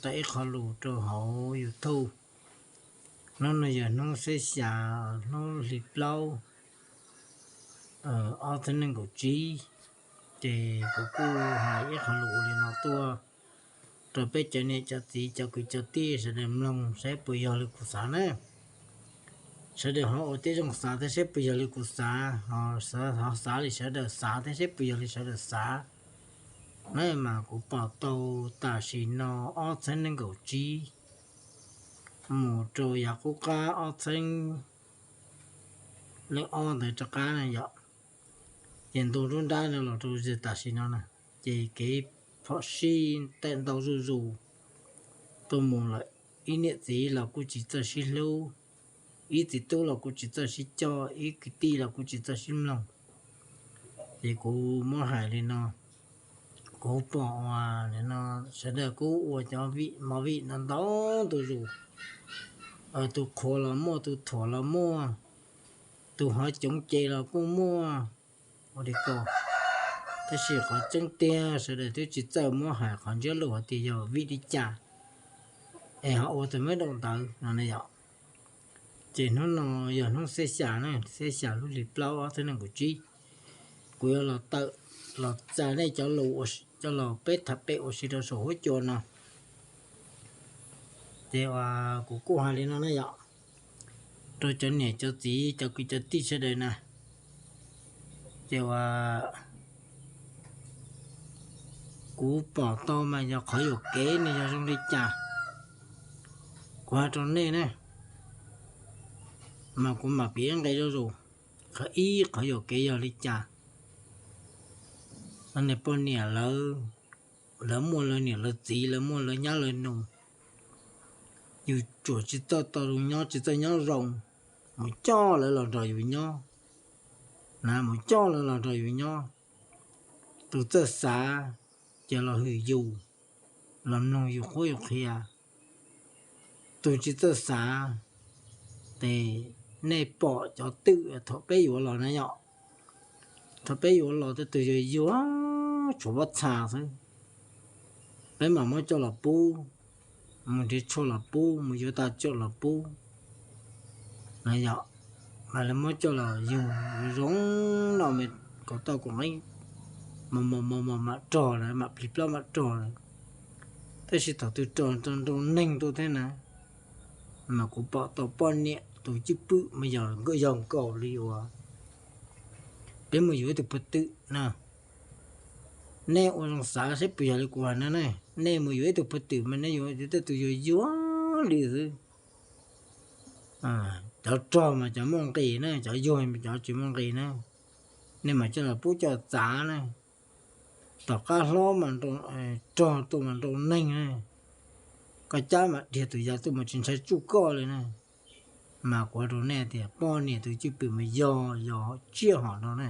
tau ib qho lus rau hauv YouTube. Hnub no yog hnub xiab xya, hnub hli plaub, ob txhiab nees nkaum tsib, ces kuv kuj hais ib qho lus ua li no tuaj rau peb cov niam cov txiv cov kwv cov tij sawv daws mloog saib puas yog li kuv xav na. Sawv daws ho ua tib zoo xav thiab saib puas yog li kuv xav, ho xav li sawv daws xav thiab saib puas yog li sawv daws xav. Na mas kuv pom tau tam sim no ob txhiab nees nkaum tsib mus rau yav qub qab ob txhiab leej ob ntawd rov qab na yom, ces ntu nruab nrab no los rau tam sim no na, ces kev phom sij tawm ntau zuj zus tuaj mus lawm. Ib niam txiv los kuj tsis txawj sib hlub, ib txiv tub los kuj tsis txawj sib coj, ib kwv tij los kuj tsis txawj sib mloog. Ces kuv muab hais li no, kuv pom uas no sawv daws kuj ua cov vim mov vim no ntau ntu zus, tus qhuav los muaj, tus thuam los muaj, tus hov coov ces los kuj muaj ua li ko. Tab sis qhov tseeb tiag sawv daws twb tsis txawj muab hais qhov ntsiab lus hais tias yog vim li cas es ho ua tus meb daum ntawd no na yom. Ces hnub no yog hnub xiab xya na, xiab xya lub hli plaub ob txhiab nees nkaum tsib, kuv yuav los tawm los tsa nej cov lus coj los peb tham pem ua si rau saum huab cua no. Ces uas kuv kuj hais li no na yom, rau cov niam cov txiv cov kwv cov tij sawv daws na, ces uas kuv pom tau mas yog qhov yuam kev nws yog zoo li cas, kuv hais rau nej na, mas kuv mam piav nqe zuj zus. Qhov ib, qhov yuam kev yog li cas? Niag poj niam lawv, lawv muaj lawv niam lawv txiv, lawv muaj lawv nyab lawv nus, yus tsuas tsis txawj tau zoo nyob, tsis txawj nyob zoo, mus coj lawv los nrog yus nyob, na mus coj lawv los nrog yus nyob. Tus txawj xav ces los hwm yus, los mloog yus qhuab yus qhia. Tus tsis txawj xav, ces nej pom cov twm thaum peb yuav los na yom, thaum peb yuav los tej tus yuag yuag tshuav pob txha xwb, peb mam muab coj los pub, mus nrhiav tshuaj los pub, mus yuav tas tsawm los pub na yom. Mas lawv muab coj los yug zoo no, kom tau kom nqeeb, mos mos mos mos mam rog lawm, mam plig plaub mam rog lawm. Tab sis thaum twg rog nrau neeg tuaj thiab na, mas kuv pom tau poj niam tus cwj pwm mas yog nkauj yog nkaus li uas peb mus yuav ib tug pag twm na. Nej ua zoo xav saib puas yog li kuv hais no ne, nej mus yuav ib tug pag twm mas nej yuav tej tus yuag yuag li xwb. Cov rog mas cov muaj nqis na, cov yuag mas cov tsis muaj nqis na. Nej mam coj los pub coj txav na, tom qab hlob mas rog tuaj mas nrau neeg na, koj cab mam dhia tus yav tuaj mas tsis ntshai tsuj koj li na. Mas kuv hais rau nej tias poj niam tus cwj pwm mas yog, yog tsiaj hom no na.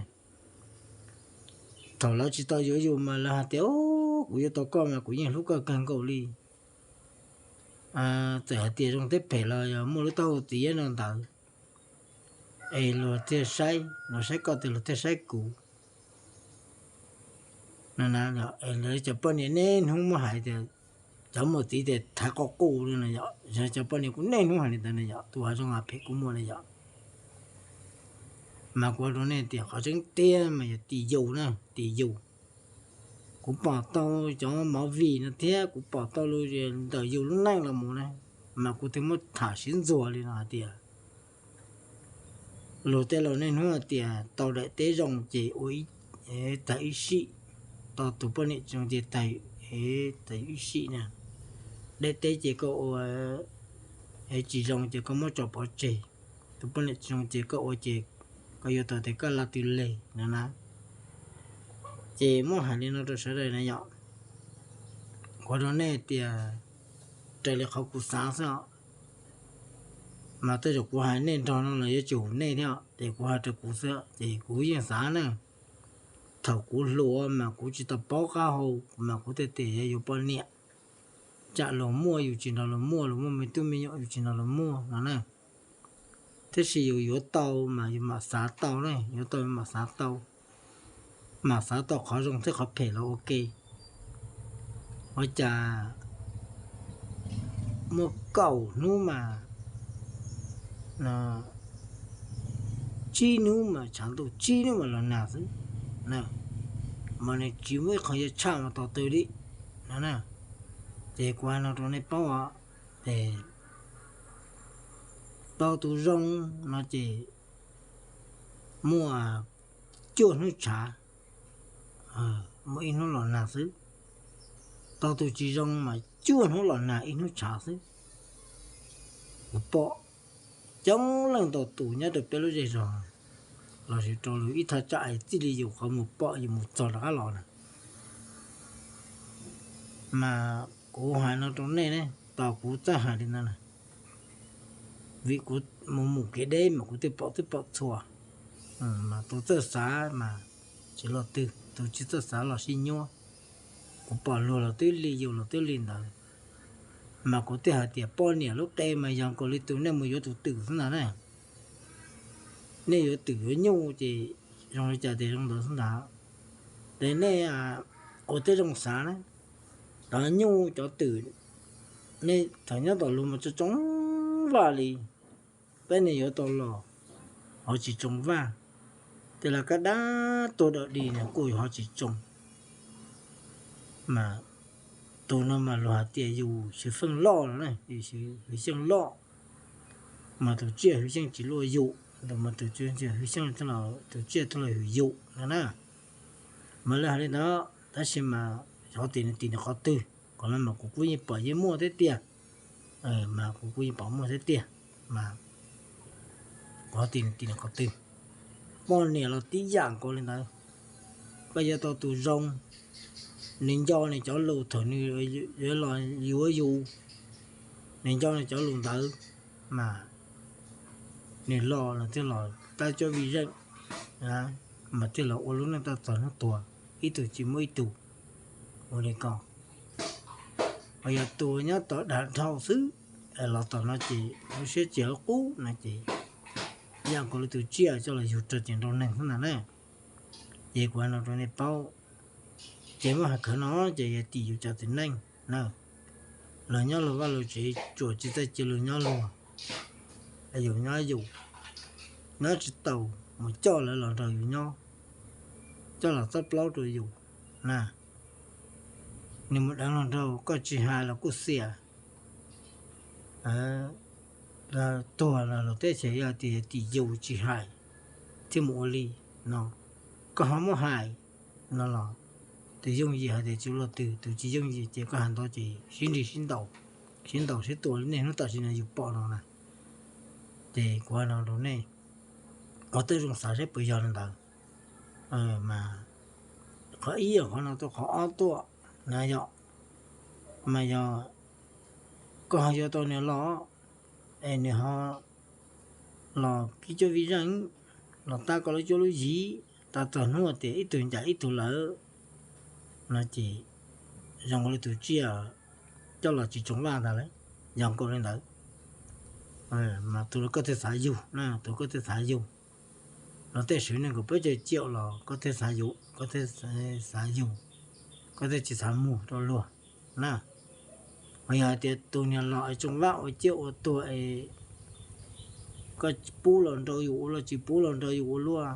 Thaum lawv tsis tau yuav yus mas lawv hais tias, kuv yuav tau koj mas kuv yeej hlub koj kawg nkaus li. Txawm hais tias zoo thiab phem los yog muaj lub taub hau txiv no ntawd, es luag thiaj saib, luag saib koj tias luag thiaj saib kuv. Lawv cov poj niam niaj hnub muab hais tias, cov muaj txiv tias thaiv qoj qus li no yom, cov poj niam kuj niaj hnub hais li ntawd na yom, tus hav zoov hav phem kuj muaj na yom. Mas kuv hais rau nej tias qhov tseeb tiag mas yog tim yus na, tim yus. Kuv pom tau cov movie no thiab kuv pom tau lus ntawm yus lub neej los mus na, mas kuv thiaj muab tham siv ntxuag li no hais tias, luag tej laus niaj hnub hais tias tau daim teb zoo ces ua tag ib sim, tau tus poj niam tsis zoo ces tag ib sim na. Daim teb ces koj ua tsis zoo ces koj muab tso pov tseg, tus poj niam tsis zoo ces koj ua ces koj yuav tau tias koj laj twg leg no na. Ces muab hais li no rau sawv daws na yom. Kuv hais rau nej tias raws li qhov kuv xav xwb os. Mas tej zaum kuv hais nej nrog no los yuav tsis haum nej thiab, ces kuv hais rau kuv xwb ces kuv yeej xav na. Thaum kuv hluas mas kuv tsis tau paub qab hau mas kuv thiaj tias yuav yuav poj niam. Tsam luag muaj yus tsis nrog luag muaj, luag muaj me tub me nyuam yus tsis nrog luag muaj no na. Tab sis yus yuav tau mas yus mam xav tau ne, yuav tau yus mam xav tau, mam xav tau qhov zoo thiab qhov phem los ua ke. Ua cas muaj kaum hnub mas, tsib hnub mas tshav ntuj, tsib hnub mas los nag xwb. Mas nws tsis muaj ib qho yuav tshaj mas tos twg li no na. Ces kuv hais no rau nej paub os, ces tau tus zoo no ces muaj cuaj hnub tshav, muaj ib hnub los nag xwb. Tau tus tsis zoo mas cuaj hnub los nag ib hnub tshav xwb. Kuv pom coob leej ntau tus nyob rau peb lub zej zog, los sis rau lwm ib thaj tsam es txij li yus qhov mus pom yus mus txog rov qab los na. Mas kuv hais no rau nej ne, tos kuv txawj hais li ntawd na, vim kuv mus mus kev deb mas kuv twb pom twb pom txhua. Mas tus txawj xav mas tsis luaj twg, tus tsis txawj xav los sib nyuab. Kuv pom luag los twb li, yus los twb li ntawd. Mas kuv thiaj hais tias poj niam lub qe mas yog nkaus li tus nej mus yuav tus twm xwb ntag na. Nej yuav twm yuav nyuj ces zoo li cas ces zoo ntawd xwb ntag. Ces nej ua tib zoo xav na, cov nyuj cov twm, nej thaum nyob tom lus mas tso tsoo vaj li, peb niag yuav tau los ho tsis tsoo vaj, tej laj kab dab tuag dawm di nws kuj yuav ho tsis tsoo. Mas tus no mas luag hais tias yus xwv feej loj no na, yus xwv hwv xyeej loj, mas tus tsiaj hwv xyeej tsis luaj yus, mas tus tsiaj hwv xyeej, tus tsiaj thiaj li hwv yus no na. Mas lawv hais li ntawd tab sis mas xyov tim nws tim nws qhov twg, kom no mas kuv kuj yeej pom yeej muaj thiab tiag. Mas kuv kuj yeej pom muaj thiab tiag, mas kuv ho tim nws tim nws qhov twg. Poj niam los tib yam nkaus li ntawd. Koj yuav tau tus zoo, nws nco nws cov lus thaum nws yuav los yuav yus, nws nco nws cov lus ntawd, mas nws los nws thiaj los tab cuab vij zeej, mas thiaj los ua lub neej tau txog hnub tuag, ib tug tsis muaj ib tug. Ua li ko, ho yog tus nyob tom dav dhau xwb, los tom no ces lub siab tsis hauv qub no ces yam nkaus li tus tsiaj coj los yug rau ces nrau neeg xwb ntag na. Ces kuv hais no rau nej paub, ces muab hais khawv no ces yog tim yus cov txiv neej na. Luag nyob luag vaj luag tsev tsuas tsis txawj cia luag nyob luag, yus nyob yus, nyob tsis tau, mus coj lawv los nrog yus nyob, coj los txob plaub rau yus na. Nws mus deev luag nraug koj tsis hais los kuj xiam. Tuag los luag teb chaws yog tias tim yus tsis hais thiaj mus ua li no. Koj ho muab hais no los tus yooj yim hais tias tsis luaj twg, tus tsis yooj yim ces koj hais ntau ces sib nrig sib ntaus, sib ntaus sib tua li nej hnub tam sim no yus pom no na. Ces kuv hais no rau nej, ua tib zoo xav seb puas yog li ntawd. Mas qhov ib yog qhov no, tus qhov ob tuaj na yog, mas yog koj ho yuav tau nws los, es nws ho los kib cuab vij zeej, los tab koj lub cuab lub yig, tab txog hnub tias ib tug ncaim ib tug lawm no ces zoo li tus tsiaj coj los tsis tsoo vaj ntag lauj. Yog nkaus li ntawd, mas tus koj thiaj xav yug na, tus koj thiaj xav yug. Los tej swm nees nkaum peb caug caum los koj thiaj xav yug, koj thiaj xav yug, koj thiaj tsis xav muag rau luag na. Ho yog hais tias tus niag los es tsoo vaj ua ciaj ua tuag es koj pub los nrau yus ua luaj, tsis pub los nrau yus ua luaj,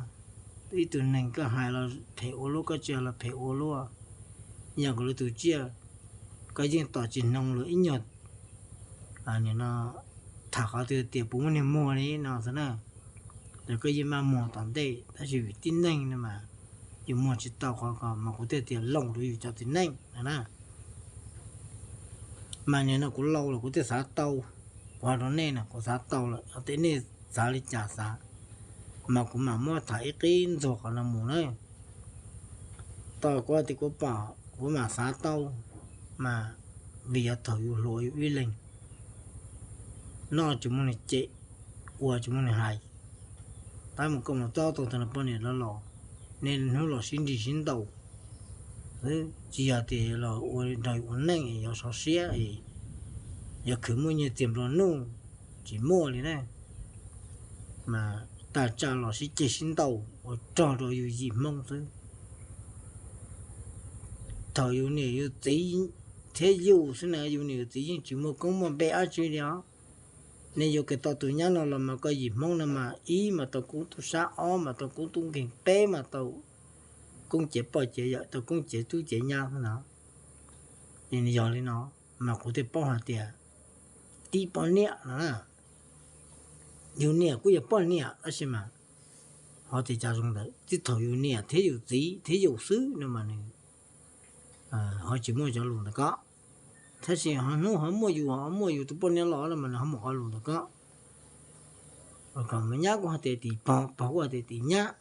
ib tug neeg koj hais los phem ua luaj, koj tsis hais los phem ua luaj, yog nkaus li tus tsiaj, koj yeej tos tsis hnov luag ib nyuag no tham qhov twg tias puas muaj niag muag li no xwb na. Ces koj yeej maj muag tom ntej tab sis vim tib neeg no mas yus muag tsis tau qhov ko mas kuv thiaj tias looj rau yus cov txiv neej no na. Mas nim no kuv laus lawm kuv thiaj xav tau, kuv hais rau nej no kuv xav tau lawm, tias nej xav li cas xav, mas kuv mam muab tham ib qib ntxuag qhov no mus na. Tau kuv tias kuv pom kuv mam xav tau, mas vim yog thaum yus hluas yus ib leeg, noj tsis muaj neeg cem, ua tsis muaj neeg hais, tab mus koj mus txob tau tus niag poj niam los los, niaj hnub los sib nrig sib ntaus xwb, tsis yog tias los ua nrog ua neej es yuav sov siab es yuav khwv muaj nyiaj txiag nplua nuj, tsis muaj li na. Mas tag tsam los sib ceg sib ntaus ua rog rau yus yim Hmoob xwb. Thaum yus niam yus txiv thiab yus xwb na, yus niam yus txiv yeej tsis muaj koob muaj npe dab tsi li os. Nej yuav kiag tau tus nyab no los mas koj yim Hmoob no mas ib mas tau koob tub sab, ob mas tau koob tub nkeeg, peb mas tau koob cev poj cev yawm, tau koob cev tub cev nyab xwb no. Yog li no mas kuv thiaj paub hais tias tib poj niam no na, yus niam kuj yog poj niam tab sis mas ho tias cas zoo ntawd txij thaum yus niam thiab yus txiv thiab yus xwb no mas nws ho tsis muaj cov lus ntawm ko. Tab sis ho hnub ho muaj yus, ho muaj yus tus poj niam los no mas nws ho muaj qhov lus ntawm ko. Kom me nyab kuj ho tias tim pog, pog kuj ho tias tim nyab,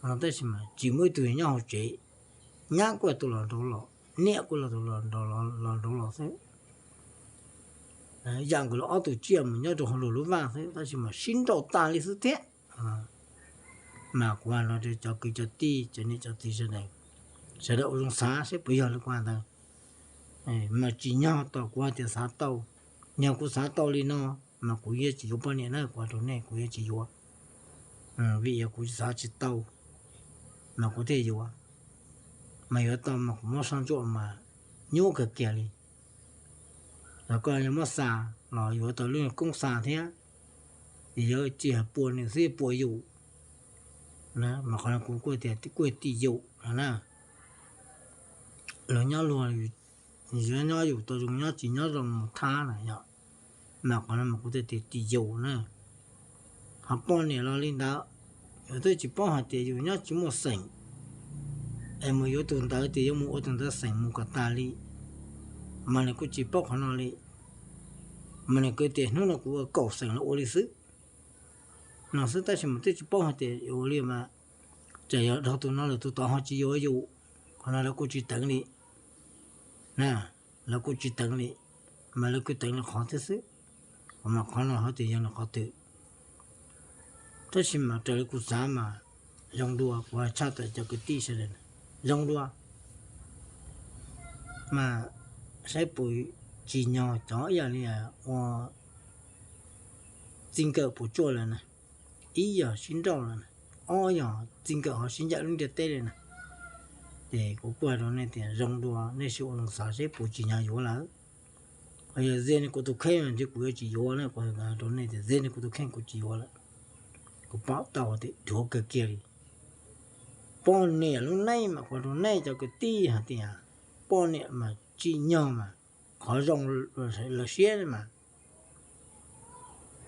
tab sis mas tsis muaj ib tug nyob hauv tsev. Nyab kuj yog tus los nraud los, niam kuj yog tus los nraud los xwb. Yam nkaus li ob tug tsiaj mus nyob rau hauv luag lub vaj xwb tab sis mas sib nrauj tag li xwb thiab. Mas kuv hais no rau cov kwv cov tij, cov niam cov txiv sawv daws, sawv daws ua zoo xav seb puas yog li kuv hais ntawd. Mas tsim nyog tom kuv hais tias xav tau, yog kuv xav tau li no mas kuv yuav tsis yuav poj niam na, kuv hais rau nej kuv yuav tsis yuav. Vim yog kuv xav tsis tau mas kuv thiaj yuav. Mas yuav tau mas kuv muab soj ntsuam mas nyuaj kawg kiag li. Los koj yuav muab xa los yuav tau lub koob xa thiab, ces yuav tsis yog puas nws xwb, puas yus. Mas qhov no kuv kuj tias kuj tim yus no na. Luag nyob luag, yuav nyob yus tau zoo, nyob tsis nyob zoo mus thab na yom. Mas qhov no mas kuv thiaj tias tim yus na. Ho poj niam los li ntawd, yus twb tsis paub hais tias yus nyob tsis muaj xeem es mus yuav tus ntawd tias yuav mus ua tus ntawd xeem mus kom tas li, mas nws kuj tsis paub qhov no li. Mas nws kuj tias hnub no kuv ua kaum xeem los ua li xwb no xwb, tab sis mas twb tsis paub hais tias yuav ua li mas, tsam yog dhau tus no lawm tus tod ho tsis yuav yus, qhov no lawv kuj tsis teev li na. Lawv kuj tsis teev li, mas lawv kuj teev li qhov twg xwb, mas qhov no ho tias yog nws qhov twg. Tab sis mas raws li kuv xav mas zoo dua, kuv hais tshaj tawm cov kwv tij sawv daws, zoo dua mas saib puas tsim nyog cov ib yam li ua txij nkawm puas tsuaj lawm na, ib yog sib nrauj lawm na, ob yog txij nkawm ho sib ncaim lub ntiaj teb li na. Ces kuv kuj hais rau nej tias zoo dua, nej sim ua zoo xav seb puas tsim nyog yuav lawm. Ho yog ze ni kuv tus kheej ntshe kuv yuav tsis yuav na, kuv hais rau nej tias ze ni kuv tus kheej kuv tsis yuav lawm. Kuv pom tau tias dhuav kawg kiag li. Poj niam lub neej mas kuv hais rau nej cov kwv tij hais tias poj niam mas tsim nyog mas qhov zoo lawv siab mas,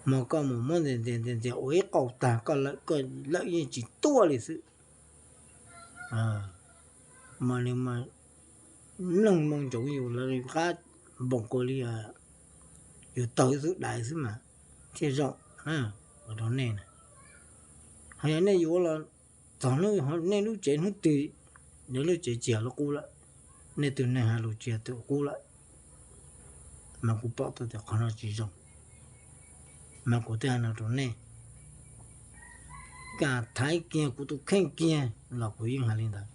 mas koj mus muab ntxias ntxias ntxias ua ib qau tag koj lawm, koj lawm yeej tsis tuaj li xwb. Mas nws mas mloog moo ntsoov yus lawv qab npoos kua li yus tawg xwb dais xwb mas thiaj zoo na, ua rau nej na. Ho yog nej yuav los txog hnub nej lub tsev hnub twg, nej lub tsev tsis yog lub qub lawm, nej tus neeg hais lus tsis yog tus qub lawm, mas kuv pom tau tias qhov no tsis zoo. Mas kuv thiaj hais no rau nej, kam thaiv kiag kuv tus kheej kiag los kuv yeej hais li ntawd.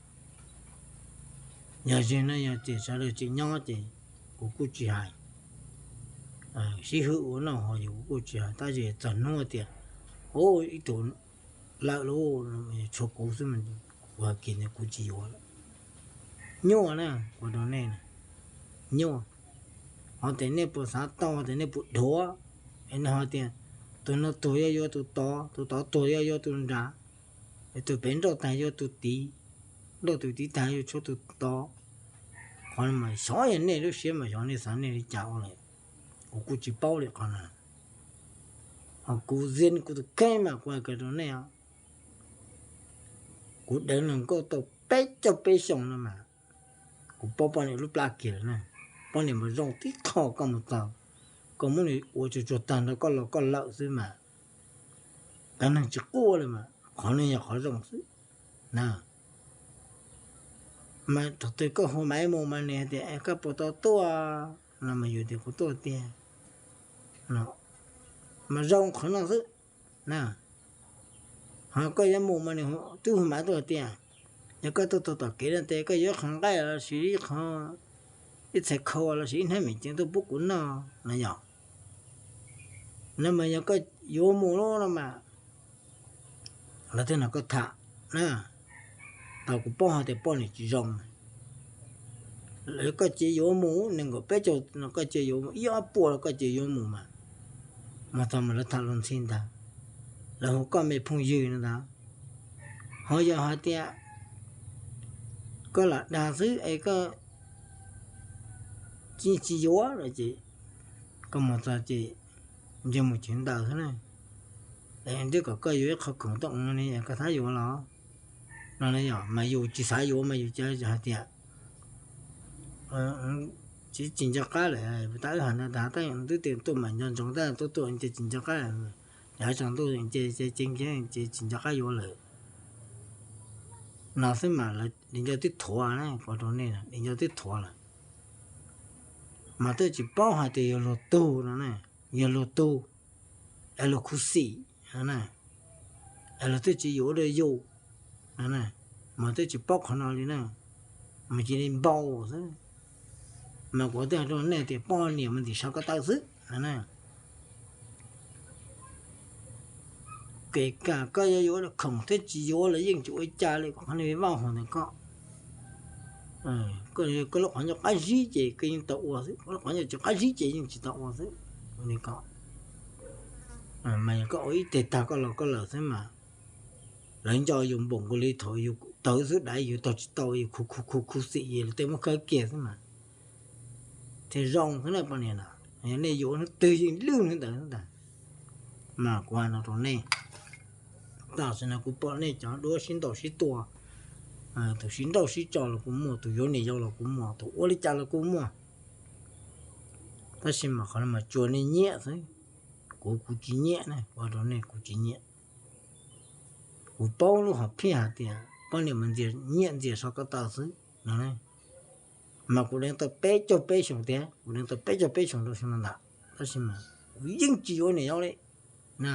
Yog ze no yog tias sawv daws tseem nyob ces kuv kuj tsis hais, sib hwb ua noj ho yus kuv kuj tsis hais, tab sis txog hnub tias, o, ib tug lawm lauj, tshuav kuv xwb mas kuv hais kiag tias kuv tsis yuav lawm. Nyuaj na, kuv rau nej, nyuaj. Ho tias nej puas xav tau, tias nej puas dhuav, es nej ho tias tus no tuag yuav yuav tus tod, tus tod tuag yuav yuav tus nrad, es tus pem nrauj tag yuav tus tid, nrauj tus tid tag yuav tshuav tus tod. Qhov no mas xyov yog nej lub siab mas xyov nej xav nej li cas ua lawm, kuv kuj tsis paub li qhov no. Ho kuv ziab kuv tus kheej mas kuv hais kiag rau nej, kuv deev luag nkauj tau peb caug peb xyoos no mas, kuv paub poj niam lub plab kiag lawm na. Poj niam mas zoo tib qho, koj mus txog koj muab nws ua tsuag tsuag tag nrho koj los koj lawm xwb mas, kav neeg tsis quaj li mas qhov no yog qhov zoo xwb na. Mas thaum twg koj hu maiv mus mas nws hais tias koj puas tau tuaj no mas yus tias kuv tuaj tiag, mas zoo qhov no xwb na. Ho koj yuav mus mas nws twb hu maiv tuaj tias, yog koj tuaj txog tom kev no tes koj yuav ib qho nqaij los sis ib qho, ib txhais khau los sis ib hnab mem ceev tuaj pub kuv noj no yog. No mas yog koj yuav mus lawm no mas lawv thiaj nrog koj tham na. Tau kuv paub hais tias poj niam tsis zoo, Koj cia yuav mus nees nkaum peb caug no, koj cia yuav mus ib ob puas los koj cia yuav mus mas. Mus txog mas lawv tham luag ntxhi ntag, lawv hu koj me phooj ywg no ntag. Ho yog hais tias koj lam dag xwb es koj tsis yuav no ces koj mus txog ces ntsej mus cev ntaws xwb na. Es twb kom koj yuav ib qho khoom tuaj ua no ne, koj xav yuav los no, mas yus tsis xav yuav mas yus cia hais tias tsis, tsis nco qab lawm. Tab wb hais ntawd tas tab twb tias tuaj mam nco ntsoov tab tuaj tuaj ces tsis nco qab, yog tsaus ntuj ces ces ces ces tsis nco qab yuav lawm no xwb mas. Li ncauj twb thuav na, kuv rau nej li ncauj twb thuav lawm. Mas twb tsis paub hais tias yog luag tug no na, yog luag tug es luag khuv xim na, es luag twb tsis yuav dua yus no, mas twb tsis paub qhov no li na, mas cia li npau xwb. Mas kuv twb hais rau nej tias poj niam mas ntxim so ko taw xwb no na. Kev kam koj yuav yuav khoom thiab tsis yuav los yeej tsis ua cas li, kom qhov no vaj hauv ntawm koj. Koj lub qhov ncauj qab zib ces koj yeej tau ua xwb, koj lub qhov ncauj tsis qab zib ces yeej tsis tau ua xwb. Ua li ko, mas yog koj ua ib teg tag koj los koj lawm xwb mas, lawv nco yus npaum nkaus li thaum yus tawv xwb, daiv yus tog tsis tau, yus khuv khuv khuv xim, yus tej muab khawb kiag xwb mas thiaj zoo xwb na poj niam na. Yog nej yuav hnub twg yeej lwj hnub ntawd xwb ntag. Mas kuv hais no rau nej, tam sim no kuv pom nej cov duab sib ntaus sib tua, tus sib nrauj sib tso los kuj muaj, tus yuav niam yau los kuj muaj, tus ua li cas los kuj muaj. Tab sis mas qhov no mas tsuas nej nyiam xwb, kuv kuv tsis nyiam na, kuv hais rau nej kuv tsis nyiam. Kuv paub lub hom phiaj hais tias poj niam mas ntxias, nyiam ntxias so ko taw xwb no. Mas kuv deev tau peb caug peb xyoos tiag, kuv deev tau peb caug peb xyoos rau xyoo no ntag, tab sis mas kuv yeej tsis yuav niam yau li na.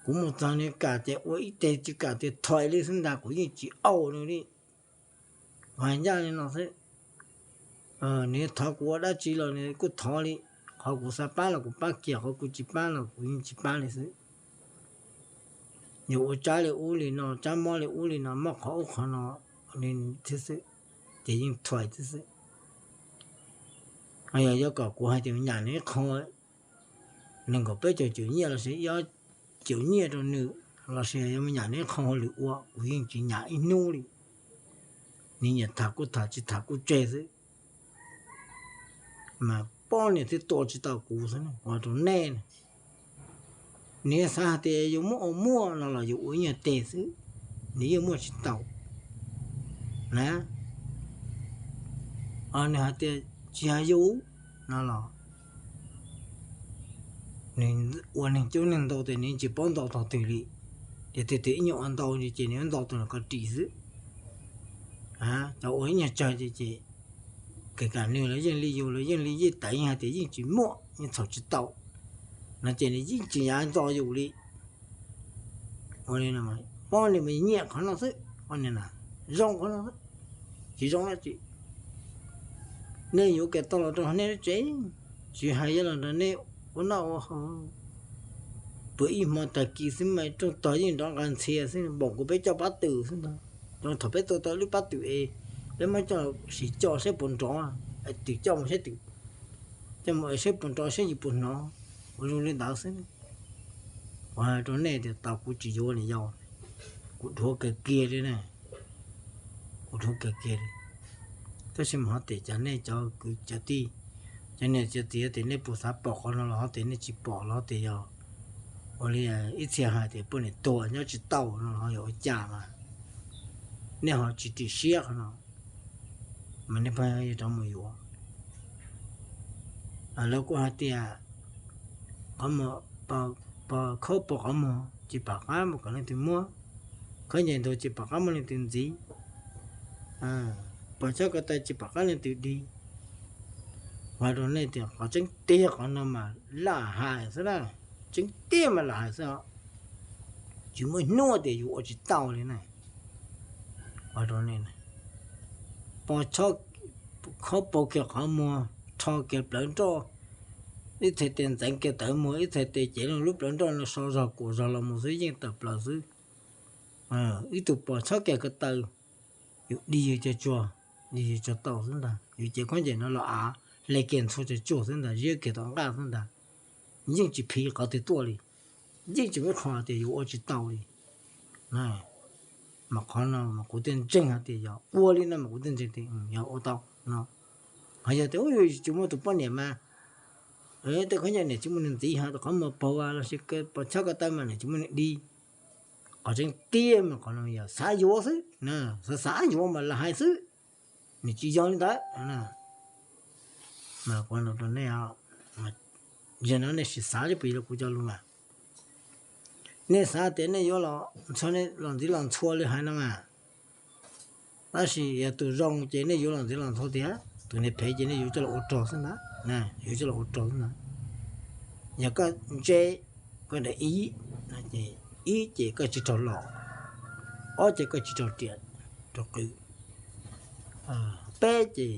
Kuv mus txog niag kam ces ua ib teg tsis kam tias thais li xwb ntag, kuv yeej tsis au nws li. Kuv hais ncaj li no xwb, nws thov kuv ua dab tsi los nws kuj thov li. Qhov kuv xav pab los kuv pab kiag, qhov kuv tsis pab los kuv yeej tsis pab li xwb. Yus ua tsab li ub li no, tsab mob li ub li no, mob qhov ub qhov no li thiab xwb, ces yeej thais thiab xwb. Yog yuav kom kuv hais tias nyam nws ib qho nees nkaum peb caug caum nyiaj los sis ib ob caum nyiaj rau nws, los sis yog nyam nws ib qho hauj lwm ua, kuv yeej tsis nyam ib hnub li. Nws nyiam tham kuj tham, tsis tham kuj tseg xwb. Mas poj niam thiaj tua tsis tau kuv xwb, kuv hais rau nej. Nws xav hais tias yus muab ua muaj no los yus ua ib nyuag teg xwb, nws yeej muaj tsis tau na. Nws hais tias tsis yog yus no los nws ua neeg coob neeg ntau tias nws tsis paub ntau tog twg li, ces twg twg ib nyuag ua ntau ces nws ua ntau tus los ko ris xwb. Cov ua ib nyuag tsawg ces, ces kawg kam nws los yeej li yus los yeej li yeej teev yeej hais tias yeej tsis muaj, yeej txhaum tsis tau no ces nws yeej tsis yav ntxo yus li. Ua li no, poj niam mas nyiam qhov no xwb, poj niam zoo qhov no xwb, tsis zoo dab tsi. Nej yuav kev tau los rau nej lub tsev, tsis hais yuav los nrog nej ua noj ua haus. Puag ib hmo tag kis xwb mas rooj tog yeej nrov nqa ntxhias xwb, npaum nkaus peb coj pab twm xwb ntag. Rau thaum peb tua tau lub pab twm es peb muab coj sim coj saib puas nrov, twm coj mus saib twm, coj mus saib puas nrov saib yus puas hnov, ua zoo li ntawd xwb. Kuv hais rau nej tias tau kuv tsis yuav niam yau, kuv dhuav kawg kiag li na, kuv dhuav kawg kiag li. Tab sis mas ho tias cov nej cov kwv cov tij, cov niam cov txiv tias nej puas xav pom qhov no los ho tias nej tsis pom los ho tias yog ua li ib txhia hais tias poj niam tuag nyob tsis tau no los ho yog ua cas mas nej ho tsis ris siab qhov no, mas nej pheej yuav rov mus yuav. Lawv kuj hais tias qhov muag, pos khaub pos qhov muag tsis pom qab mus kom leej twg muab, khaub ncaws ntuag tsis pom qab muab leej twg ntxiv, pos txhob ko taw tsis pom qab leej twg dig. Hais rau nej tias qhov tseeb tiag qhov no mas lam hais xwb na, tseeb tiag mas lam hais xwb os. Tsis muaj hnub tias yus ua tsis tau li na. Hais rau nej, pos, khaub pos kiag qhov muag, rho kiag plawv nroj, ib txhais tes ntxeev kiag tawv muag, ib txhais tes cev lub plawv nroj no so zog kuam zog los mus xwb yeej tawm plaws xwb. Ib tug pos txhob kiag ko taw, yus dig yus cog tsuag, yus tso tau xwb ntag, yus cev khaub ncaws no los av hle kiag ntxhua tsuag tsuag xwb ntag, ziab kiag tom nqaj xwb ntag, yeej tsis phiv qhov twg tuaj li, yeej tsis muaj qhov tias yuav ua tsis tau li. Mas qhov no mas kuv thiaj ntseeg hais tias yog ua li no mas kuv thiaj ntseeg tias yog ua tau no. Ho yog tias tsis muaj tus poj niam mas tej khaub ncaws niam tsis muaj nws ntxiv, ho qhov muag paug los sis pos chab ko taw mas niam tsis muaj nws di. Qhov tseeb tiag mas qhov no yog xav yuav xwb, xav xav yuav mas lam hais xwb, nws tsis yog li ntawd. Mas kuv hais rau nej, yog no nej sim xav coj pes los kuv cov lus mas, nej xav tias nej yuav los ntxiv los ntxhua li hais no mas, tab sis yog tus zoo ces nej yuav los ntxiv los ntxhua tiag, tus niag phem ces nej yuav coj los ua rog xwb ntag, yuav coj los ua rog xwb ntag. Yog koj ntse, koj daim ib, ib ces koj tsis raug los, ob ces koj tsis raug riam raug qws, peb ces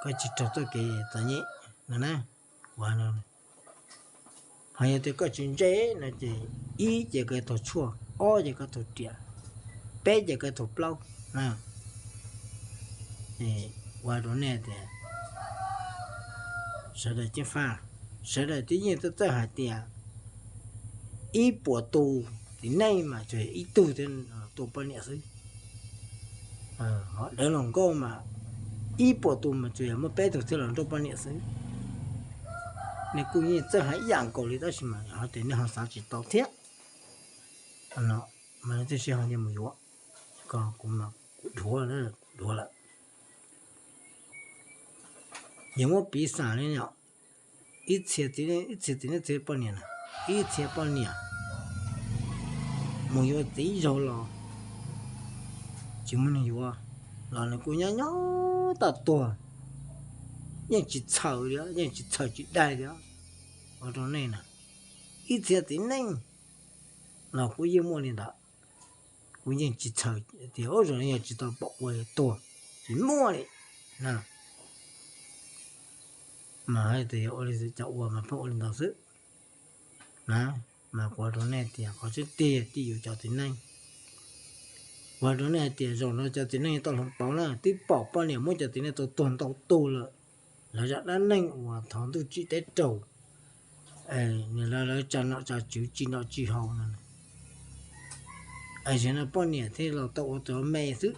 koj tsis raug txoj kev txom nyem no na. Ho yog tias koj tsis ntse no ces ib ces koj tau tshuaj, ob ces koj tau riam, peb ces koj tau plaub. Ua rau nej tias sawv daws ceev faj, sawv daws twb yeej txawj txawj hais tias ib puas tus txiv neej mas tsuas yog ib tug thiaj tua poj niam xwb. Ho deev hluas nkauj mas ib puas tus mas tsuas yog muaj peb tug thiaj los nrauj poj niam xwb. Nej kuj yeej txawj hais ib yam nkaus li tab sis mas ho tias nej ho xav tsis tau thiab. Mas nej txoj sia ho cia mus yuav, kuv dhuav, dhuav lawm. Yog muab piv xam li no, ib txhia txiv neej txhia poj niam na, ib txhia poj niam mus yuav txiv zaug los tsis muaj neeg yuav, los nws kuj nyob nyob tau tuag, yeej tsis txhaws li, yeej tsis txhaws tsis daig li. Ua rau nej na, ib txhia txiv neej los kuj yeej muaj li ntawd, kuj yeej tsis txhaws tias ub zoo li yog tsis tau pom ua tuag, tsis muaj li na. Mas hais tias yog ua li xwb, cov ua mas pheej ua li ntawd xwb na. Mas kuv hais rau nej tias qhov tseeb tiag tij yuav cov txiv neej, kuv hais rau nej hais tias zaum no cov txiv neej tau hloov pauv na, twb pom poj niam muab cov txiv neej tau tuag ntau tus lawm, lawv zaj dab neeg uas thov ntuj tsim teb raug, nws lawv tsa nom tsa tswv tsis noj tsis haus no. Tam sim no poj niam thiaj los tau ua cov me xwb,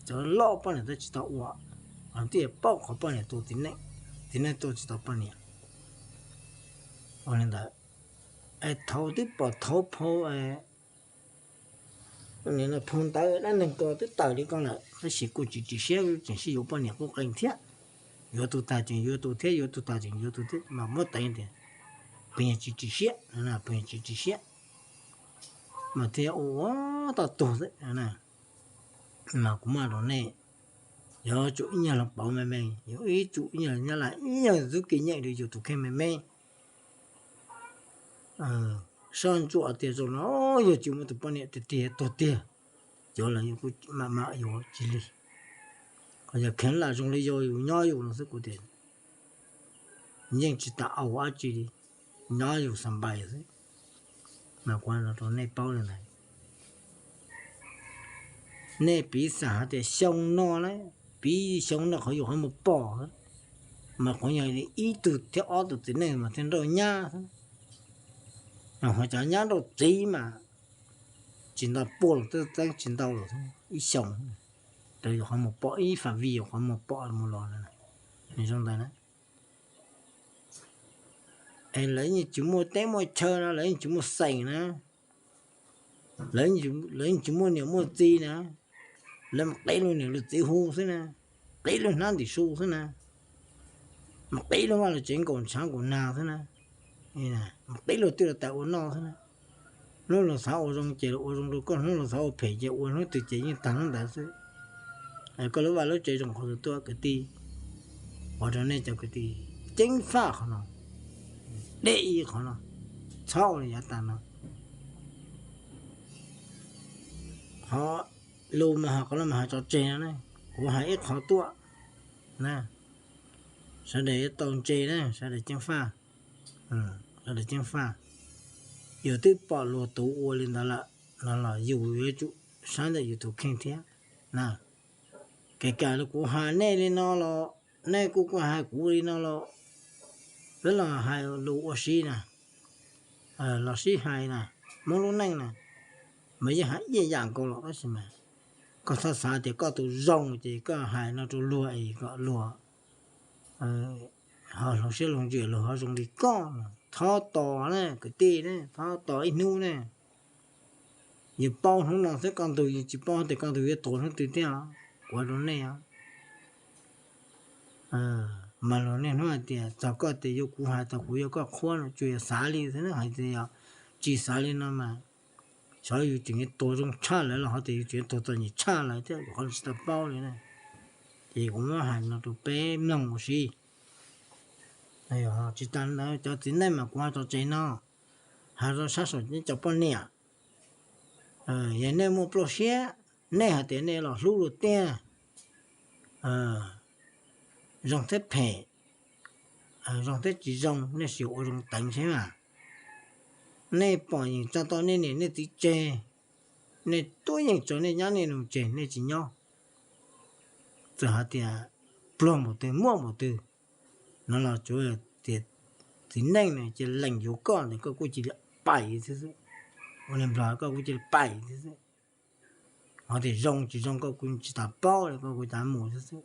cov loj poj niam twb tsis tau ua, los twb paub qhov poj niam tua txiv neej, txiv neej tua tsis tau poj niam. Ua li ntawd, es thaum twb pom thaum phau, phau ntawv dab neeg ko twb tawm li ko lawm tab sis kuj tsis tsim siab, tseem sib yuav poj niam qub qees thiab, yuav tus tag tseem yuav tus thiab, yuav tus tag tseem yuav tus thiab, mas muab teev tias pheej yog tsis tsim siab, pheej yog tsis tsim siab, mas thiaj ua ua tau tuag xwb. Mas kuv mam rau nej, yuav tsum ib nyuag hluas pauv me me, yuav ib tsum ib nyuag nyab laj, ib nyuag xub kev nyeem rau yus tus kheej me me. Soj ntsuam tias zaum no yog tsis muaj tus poj niam tiag tiag tuag tiag, cov los kuj mam mam yuav tsis lig. Qhov yog kheev lam zoo li yus nyob yus no xwb kuv tias yeej tsis tas au dab tsi li, nyob yus xas npais xwb. Mas kuv hais rau nej paub li ntawd. Nej piv xam hais tias xyoo no na, piv xyoo no qhov yus qhov muag pom, mas qhov yog ib tug thiab ob tug txiv neej mas thiaj nrauj nyab xwb. Ho cov nyab nrauj txiv mas tsis ntau puas los twb txeeb tsis ntau lawm, ib xyoos rau yus qhov muag pom, ib fam vij yus qhov muag pom mus los na, nws zoo ntawd na. Es lawv yeej tsis muaj teb muaj chaw no, lawv yeej tsis muaj xeem na, lawv yeej tsis muaj niam muaj txiv na, lawv mus qev luag niam luag txiv hu xwb na, qev luag hnab ntim su xwb na, mus qev luag vaj luag tsev nkaum ntshav nkaum nag xwb na, mus qev luag twj luag tais ua noj xwb na. Hnub luag xav ua zoo ces luag ua zoo rau koj, hnub luag xav ua phem ces ua, hnub twg ces yeej tag hnub ntawd xwb. Koj lub vaj lub tsev zoo qhov twg tuaj kwv tij, ua rau nej cov kwv tij ceev faj qhov no, deb ib qhov no, txhob ua li yav tas no. Qhov lus mas hais qhov no mas hais tso tseg no ne, kuv hais ib qhov tuaj na, sawv daws yuav tau ntse na, sawv daws ceev faj, sawv daws ceev faj. Yus twb pom luag tus ua li ntawd lawm no los yus yuav tsum saib ntawm yus tus kheej thiab. na. Kev kam los kuv hais nej li no los, nej kuj kuj hais kuv li no los, peb los hais lus ua si na, los sib hais na, Hmoob lub neej na, mas yeej hais ib yam nkaus los tab sis mas koj txhob xav tias koj tus zoo ces koj hais no rau luag es kom luag ho hloov siab hloov ntsws luag ho zoo li koj. Thov tos na kwv tij na, thov tos ib hnub na. Yus paub hnub no xwb koj ntug, yus tsis paub tias koj ntug yuav tuag hnub twg thiab. Kuv hais rau nej, mas los niaj hnub hais tias txog koj tias yuav kuv hais txog kuv yuav koj qhuab no tsuas yog xav li xwb na, hais tias yog tsis xav li no mas xyov yus tseem yuav tuag zoo tshaj lawv los ho tias yus tseem yuav tuag txom nyem tshaj lawv thiab, yus qhov tsis tau paub li na. Ces kuv muab hais no rau peb mloog ua si. Tsis tas ntawd cov txiv neej mas kuv hais tso tseg no, hais rau sab saum nej cov poj niam, yog nej muaj pluaj siab, nej hais tias nej los hlub luag tiag, zoo thiab phem, zoo thiab tsis zoo, nej sim ua zoo teev seb mas. Nej pom yeej tso tau nej niam nej txiv tseg, nej tuaj yeej tso nej nyab nej nus tseg, nej tsis nyob. Txawm hais tias pluag npaum twg muaj npaum twg no los tsuav tias txiv neej na cia lees yuav koj ntawd koj kuj cia li pais xwb xwb. Ua li Nplog koj kuj cia li pais xwb xwb. Ho tias zoo tsis zoo koj kuj tsis tas paub li, koj kuj cav mus xwb xwb.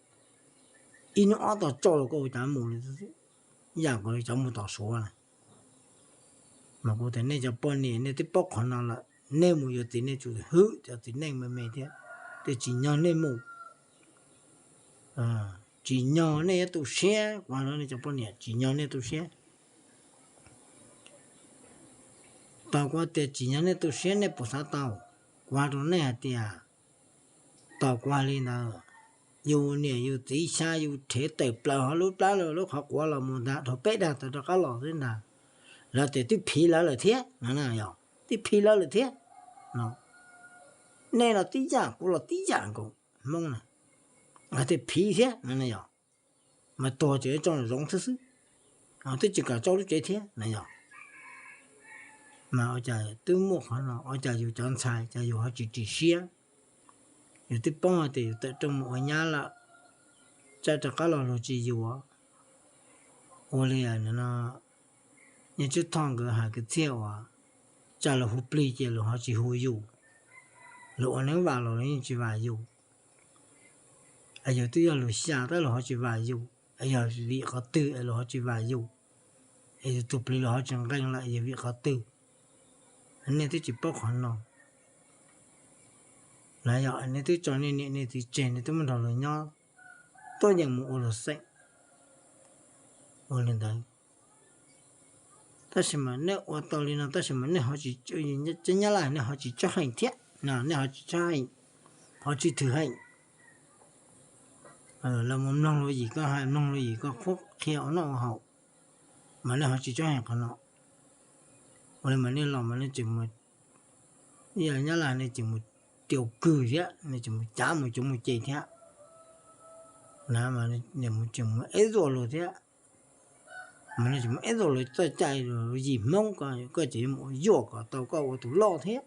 Ib hnub ob tog tsau los koj kuj cav mus li xwb xwb. Ib yam nkaus li cov mus tom Suav na. Mas kuv tias nej cov poj niam nej twb paub qhov no lawm, nej mus yuav txiv nej tsum hwm cov txiv neej me me thiab, thiaj tsis nyog nej mus. Tsis nyog nej yuav tu siab, kuv hais rau nej cov poj niam tsis nyog nej tu siab. Tau kuv tias tsis nyog nej tu siab nej puas xav tau? Kuv hais rau nej hais tias, tau kuv hais li ntawd, yus niam yus txiv xya yus rhev tawm plaws hauv lub plab lub qhov quav los mus ntag, dhau peb dag tawm rov qab los xwb ntag. Lawv tias twb phiv lawv lawm thiab no na yog, twb phiv lawv lawm thiab no. Nej los tib yam kuv los tib yam nkaus Hmoob na, hais tias phiv thiab no na yog, mas tuag ces tso zoov xwb xwb, twb tsis kam tso lub tsev thiab na yog. Mas ua cas twb muaj qhov no, ua cas yus cov ntxhais cas yus ho tsis ris siab? Yus twb paub hais tias yus tawm rooj mus ua nyab lawm, tsam rov qab los luag tsis yuav. Ua li no, Nyiaj Tswb Thoj nkawd hais kwv txhiaj uas tsam luag hu plig ces luag ho tsis hu yus, luag ua neeb vam los luag yeej tsis vam yus. Es yus twb yog luag xya tab luag ho tsis vam yus, es yog vim qhov twg es luag ho tsis vam yus? Es yus tus plig luag ho tsis nqee lawm yog vim qhov twg? Nej twb tsis paub qhov no na yog, nej twb tso nej niam nej txiv tseg nej twb muab nrog luag nyob, tuaj yeem mus ua luag xeem. Ua li ntawd, tab sis mas nej ua tau li no tab sis mas nej ho tsis, cov Nyab Laj nej ho tsis tsob heej thiab, nej ho tsis tsob heej, ho tsis thwm heej. Lawv mus mloog luag yim koj hais, mloog luag yim koj qhuab qhia ua noj ua haus, mas nej ho tsis tsob heej qhov no. Ua li mas nej los mas nej tseem mus, Nyab Laj nej tseem mus tiaus kws thiab, nej tseem mus cav mus cuv mus ce thiab. Na, tseem mus eb zuaj luag thiab. Mas nej tseem mus eb zuaj luag txoj cai, luag yim Hmoob ko, koj tseem yuav mus ua yuaj kom tau koj ua tus loj thiab.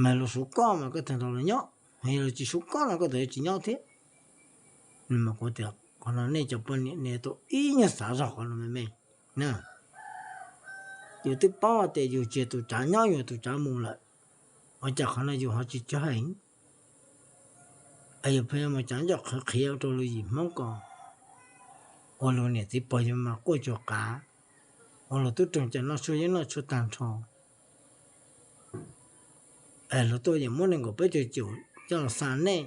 Mas luag suav koj mas koj tseem nrog luag nyob, yog luag tsis suav koj no koj tseem yuav tsis nyob thiab. Mas kuv tias qhov no nej cov poj niam nej tau ib nyuag xav zog qhov no me me. Yus twb paub tias yus tsis yog tus tsav nyob, yus yog tus tsav mus lawm, ua cas qhov no yus ho tsis tsob heej? Es yus pheej yuav mus cav ncauj qhwv qhiav rau luag yim Hmoob ko, ua luag niam txiv pog yawg mas quaj cuag qav, ua luag tub rog cas noj tshuaj yeeb noj tshuaj tag nrho. Es luag tuaj yeem muab nees nkaum peb caug cum coj los xa nej,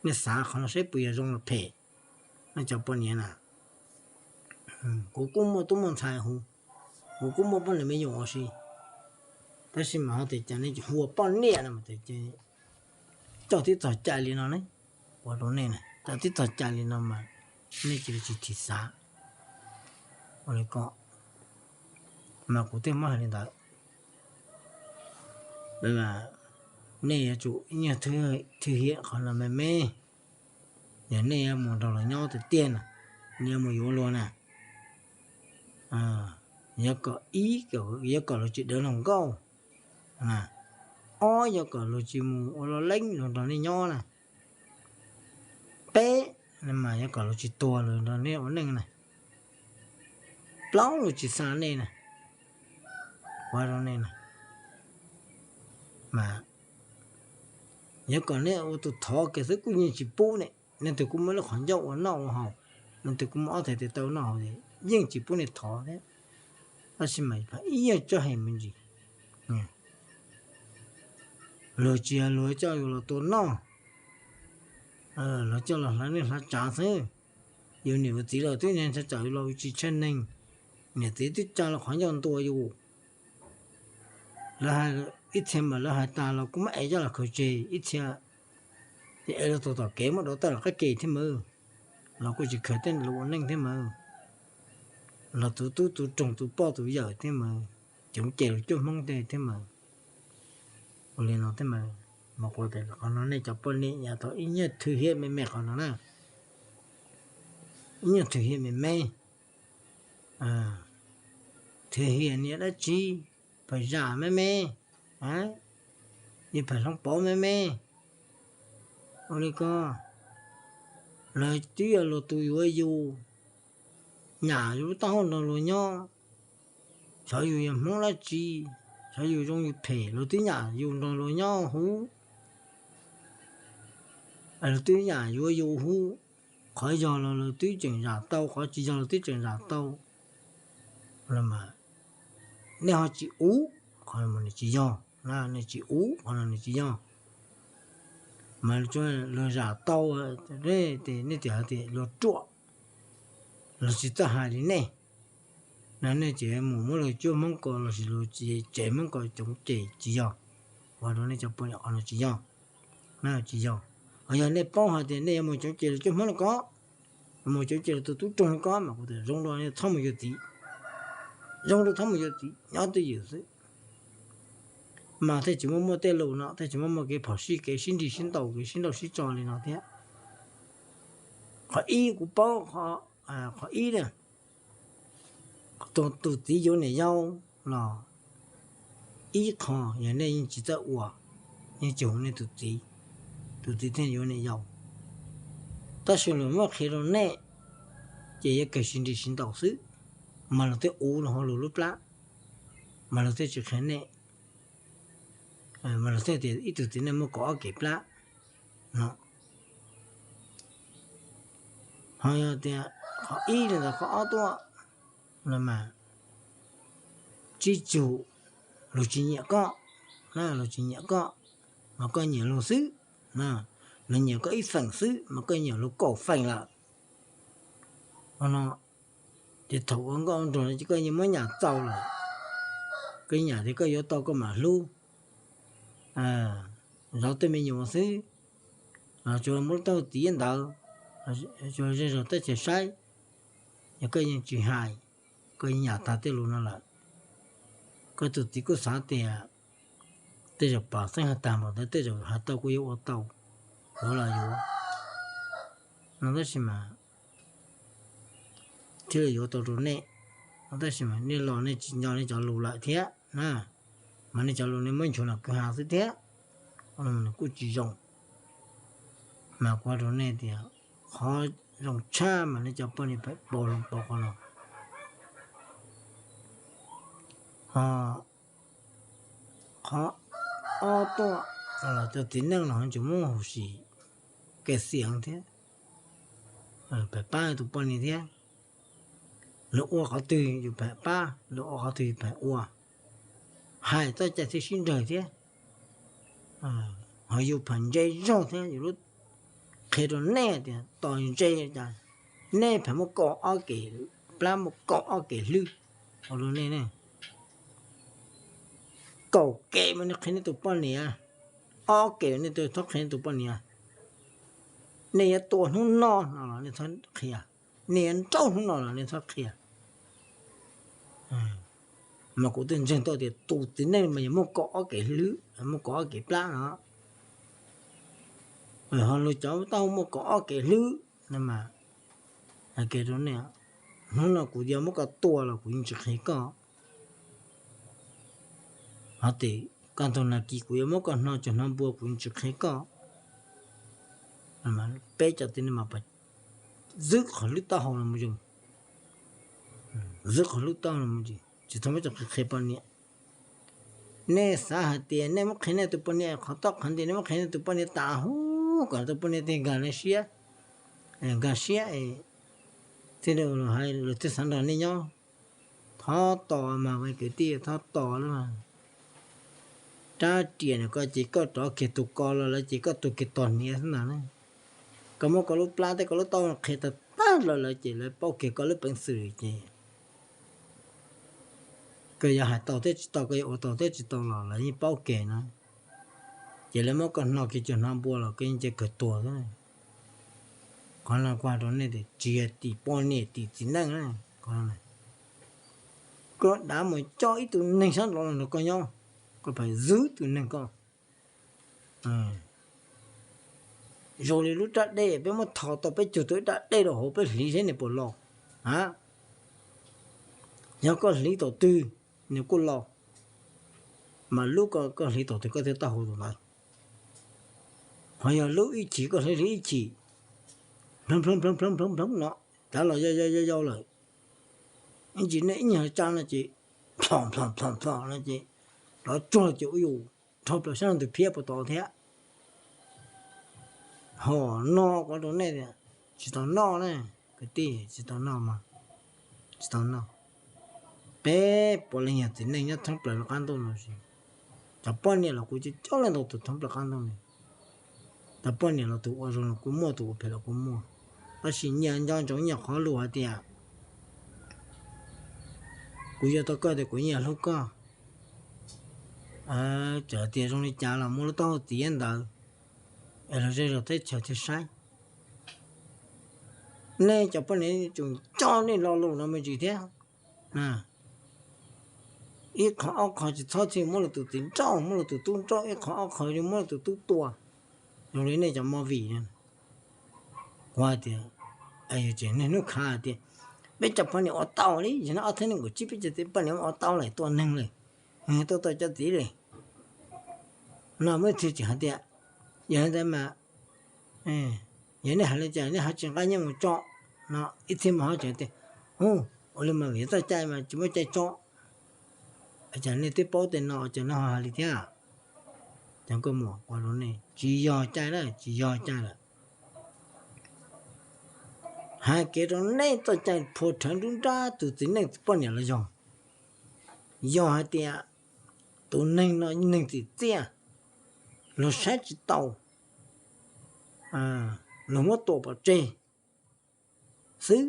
nej xav qhov no saib puas yog zoo los phem? Nej cov poj niam na, kuv kuj muaj tub muaj ntxhais hu, kuv kuj muaj poj niam me nyuam ua si, tab sis mas ho tias cas nej hu ua poj niam no mas coj tib txog cai li no ne, ua rau nej na, coj tib txog cai li no mas nej cia li tsis thim xav. Ua li ko, mas kuv thiaj muab hais li ntawd. Nej yuav tsum ib nyuag thwj hiam qhov no me me, yog nej yuav mus nrog luag nyob tiag tiag na, nej yuav mus yuav luag na, yuav kom ib, yuav kom luag tsis dawv luag nkauj. Ob, yuav kom luag tsis mus ua loj leeb luag nrog nej nyob na. Peb, mas yuav kom luag tsis tuag luag nrog nej ua neej na. Plaub, luag tsis xa nej na. Ua rau nej na, mas yuav kom nej ua tus thov kiag xwb kuj yeej tsis pub ne. Leej twg kuj muaj lub qhov ncauj ua noj ua haus, leej twg kuj muaj ob txhais tes taw noj haus, yeej tsis pub nej thov thiab. Tab sis mas ib yam tsob hais me ntsis, luag tsis yog luag coj yus los tua noj, luag coj los hlawv neej hlawv tsav xwb. Yus niam yus txiv los twb ntshai tsam yus los yus tsis tshaj neeg, niam txiv twb tsa los qhov ncauj ntua yus. Lawv hais, ib txhia mas lawv hais tas los kuj muab ev coj los khaws tseg, ib txhia ces ev los txog tom kev muab dov tawj los qab ke thiab mas, los kuj tsis khaws tej lus ua neej thiab mas, los tus tub tus roog tus poj tus yawm thiab mas, coob ces lus cuab Hmoob tej thiab mas. Ua li no thiab mas, mas kuv tias qhov no nej cov poj niam yav thaum ib nyuag thwj hiav me me qhov no na, ib nyuag thwj hiav me me, thwj hiav niam dab tsi, phaim zam me me, yog phaim hloov pauv me me, ua li ko, lawv twb yog luag tus yuav yus, nyam yus lub taub hau nrog luag nyob, xyov yus yog Hmoob dab tsi, xyov yus zoo yus phem, luag twb nyam yus nrog luag nyob huv, luag twb nyam yuav yus huv. Qhov yog los luag twb tseem zam tau, qhov tsis yog luag twb tseem zam tau. Nej ho tsis ub, qhov no nws tsis yog, nej tsis ub qhov no nws tsis yog. Mas luag zam tau, nej tias luag ruam, luag tsis txawj hais li nej, no nej tseem mus muab luag cuab Hmoob ko lossis luag tsev Hmoob ko coob ces tsis yog. Ua rau nej cov poj niam qhov no tsis yog, tsis yog. Ho yog nej paub hais tias nej yuav mus coob ces luag cuab Hmoob li ko, mus coob ces luag tus tub roog li ko mas kuv tias zoo dua txhob mus yuav txiv, zoo dua txhob mus yuav txiv, nyob twj ywm xwb. Mas thiaj tsis muaj muaj tej lus no, thiaj tsis muaj muaj kev phom sij, kev sib nrig sib ntaus, kev sib nrauj sib tso li no thiab. Qhov ib kuv paub, qhov ib na, tus txiv yuav niam yau los ib qho yog nej yeej tsis txawj ua, yeej tsis hu nej tus txiv, tus txiv thiaj yuav niam yau. Tab sis luag muab qhia rau nej, ces yuav kawg sib nrig sib ntaus xwb, mas luag thiaj ua luag hauv luag lub plab, mas luag thiaj tsis qhia nej, mas luag thiaj tias ib tug txiv neej muaj kaum ob kev plab no. Ho yog tias qhov ib li ntawd, qhov ob tuaj no mas, tsib tsug, luag tsis nyiam koj, luag tsis nyiam koj, mas koj nyiam luag xwb, luag nyiam koj ib feem xwb mas koj nyiam luag kaum feem lawm. Ho no, ces thaum ua nkauj nraug no ces koj yeej muab nyam txaus lawm, koj nyam tias koj yuav tau koj mam hlub, zov tej me nyuam xwb, los tsuas muab lub taub hau tiv ntawd, tsuas ze zog teb chaws saib, yog koj yeej tsis hais, koj yeej nyam tag tej lus no lawm. Koj tus txiv kuj xav tias tej zaum pom xeeb hais tag npaum ntawd tej zaum hais tau kuj yuav ua tau, yuav los yuav no, tab sis mas thiaj li yuav tau rau nej, tab sis mas nej los nej tsis nco nej cov lus lawm thiab na, mas nej cov lus nej muab nchuav los kwj ha xwb thiab, nws kuj tsis zoo. Mas kuv rau nej tias qhov zoo tshaj mas nej cov poj niam pab pauv hloov pauv qhov no. Ho qhov ob tuaj, cov txiv neej los tseem muaj hauv sim kev xiam thiab, pab pab tus poj niam thiab. Luag ua qhov twg yus pab pab, luag ua qhov twg yus pab ua, hais txoj cai thiaj sib nrawg thiab. Ho yus pab ntse zog thiab, yus lub qhia rau nej tias tos ntse, nej pab muaj kaum ob kev plab, muaj kaum ob kev hlwb, ua rau nej ne. Kaum kev mas nej qhia nej tus poj niam, ob kev nej txhob qhia nej tus poj niam. Nej yuav tua hnub no no los nej txhob qhia, nej yuav nrauj hnub no los nej txhob qhia. Mas kuv twb ntseeg tau tias tus txiv neej mas yog muaj kaum ob kev hlwb, muaj kaum ob kev plab no. Ho luag cov tau muaj kaum ob kev hlwb no mas, hais kiag rau nej, hnub no kuv yuav muab koj tua los kuv yeej tsis qhia koj. Ho tias Koj ntug nas kis kuv yuav muab koj hno cuag hno npua, kuv tsis qhia koj. Peb cov tib neeg mas pas, zwb qhov lub taub hau no mus zoo, zwb qhov lub taub hau no mus, tsis txhob muab cov qhia poj niam. Nej xav hais tias nej muab qhia nej tus poj niam qhov toj qhov ntej, nej muab qhia nej tus poj niam tas huv kom tus poj niam thiaj nkag siab, nkag siab, thiaj li hais lus thiaj xav nrog nej nyob. Thov tos mas kwv tij, thov tos lawm mas. Rab riam no koj ces koj rov kiag tus ko los lawv ces koj tus kiag tog hniav xwb ntag na. Koj muab koj lub plab thiab koj lub taub hau qhia tag tag los lawv ces lawv paub kiag koj lub peev xwm ces koj yuav hais tau thiab tsis tau, koj yuav ua tau thiab tsis tau los lawv yeej paub kiag na. Ces lawv muab koj hno kiag cuag hno npua los koj yeej cia kawg tuag xwb. Qhov no kuv hais rau nej tias tsis yog tim poj niam tim txiv neej na. Koj dav mus coj ib tug neeg sab nraud los nrog koj nyob, koj pab zwb tus neeg ko. Zoo li lub raj dej peb muab tho tau peb cuag tau ib raj dej rau hauv peb hliv seb nws puas los a. Yog koj hliv thaum twg nws kuj los, mas lub ko koj hliv thaum twg koj thiaj tau hauv tus ntawd. Ho yog lub ib chim koj hliv hliv ib chim, plhoov plhoov plhoov plhoov plhoov no, cav los yau yau yau yau lawm, ib ntsis nej ib nyuag tsa no ces plhom plhom plhom plhom no ces rov tsuag ces ua yus rho plaws sab ntug phiab puas tau thiab. Ho no kuv rau nej tias tsis tau noj na, kwv tij, tsis tau noj mas, tsis tau noj. Peb puav leej yog txiv neej nyob thoob plaws lub qab ntuj no, cov poj niam los kuv coj coob leej ntau tus thoob plaws qab ntuj no. Cov poj niam los tus ua zoo los kuj muaj, tus ua phem los kuj muaj, tab sis nyias nco ntsoov nyias qhov lus hais tias kuv yuav tau koj tias kuv yeej yuav hlub koj. Txawm tias zoo li cas los muaj lub taub hau txiv ntawd, es los zej zog teb chaws thiaj saib. Nej cov poj niam tseem coj nej lo lus no me ntsis thiab. Ib qho ob qho tsis txhob txwm muab luag tus txiv nrauj, muab luag tus tub nrauj, ib qho ob qho yuav muab luag tus tub tua. Zoo li nej cov movie no, kuv hais tias, niaj hnub khav hais tias peb cov poj niam ua tau li, yog no ob txhiab nees nkaum tsib peb cov poj niam ua tau lawm, tua neeg lawm, tuaj tau cov txiv lawm. No muaj ib txhia tseem hais tias, yog li ntawd mas, yog nej hais li cas nej ho tsis nqa nyiaj mus tso no, ib txhia mas ho tseem tias, hu, ua li mas vim txoj cai mas tsis muaj cai tso. Cas nej twb paub tej no ces nej ho hais li thiab? Cov nkauj muam, ua rau nej tsis yog cai lawm, tsis yog cai lawm. Hais kev rau nej txoj cai phua rhawv nruab nrab tus txiv neej txiv poj niam los yog, yog hais tias tus neeg no neeg txim txiaj, luag saib tsis taus, luag muab tua pov tseg xwb,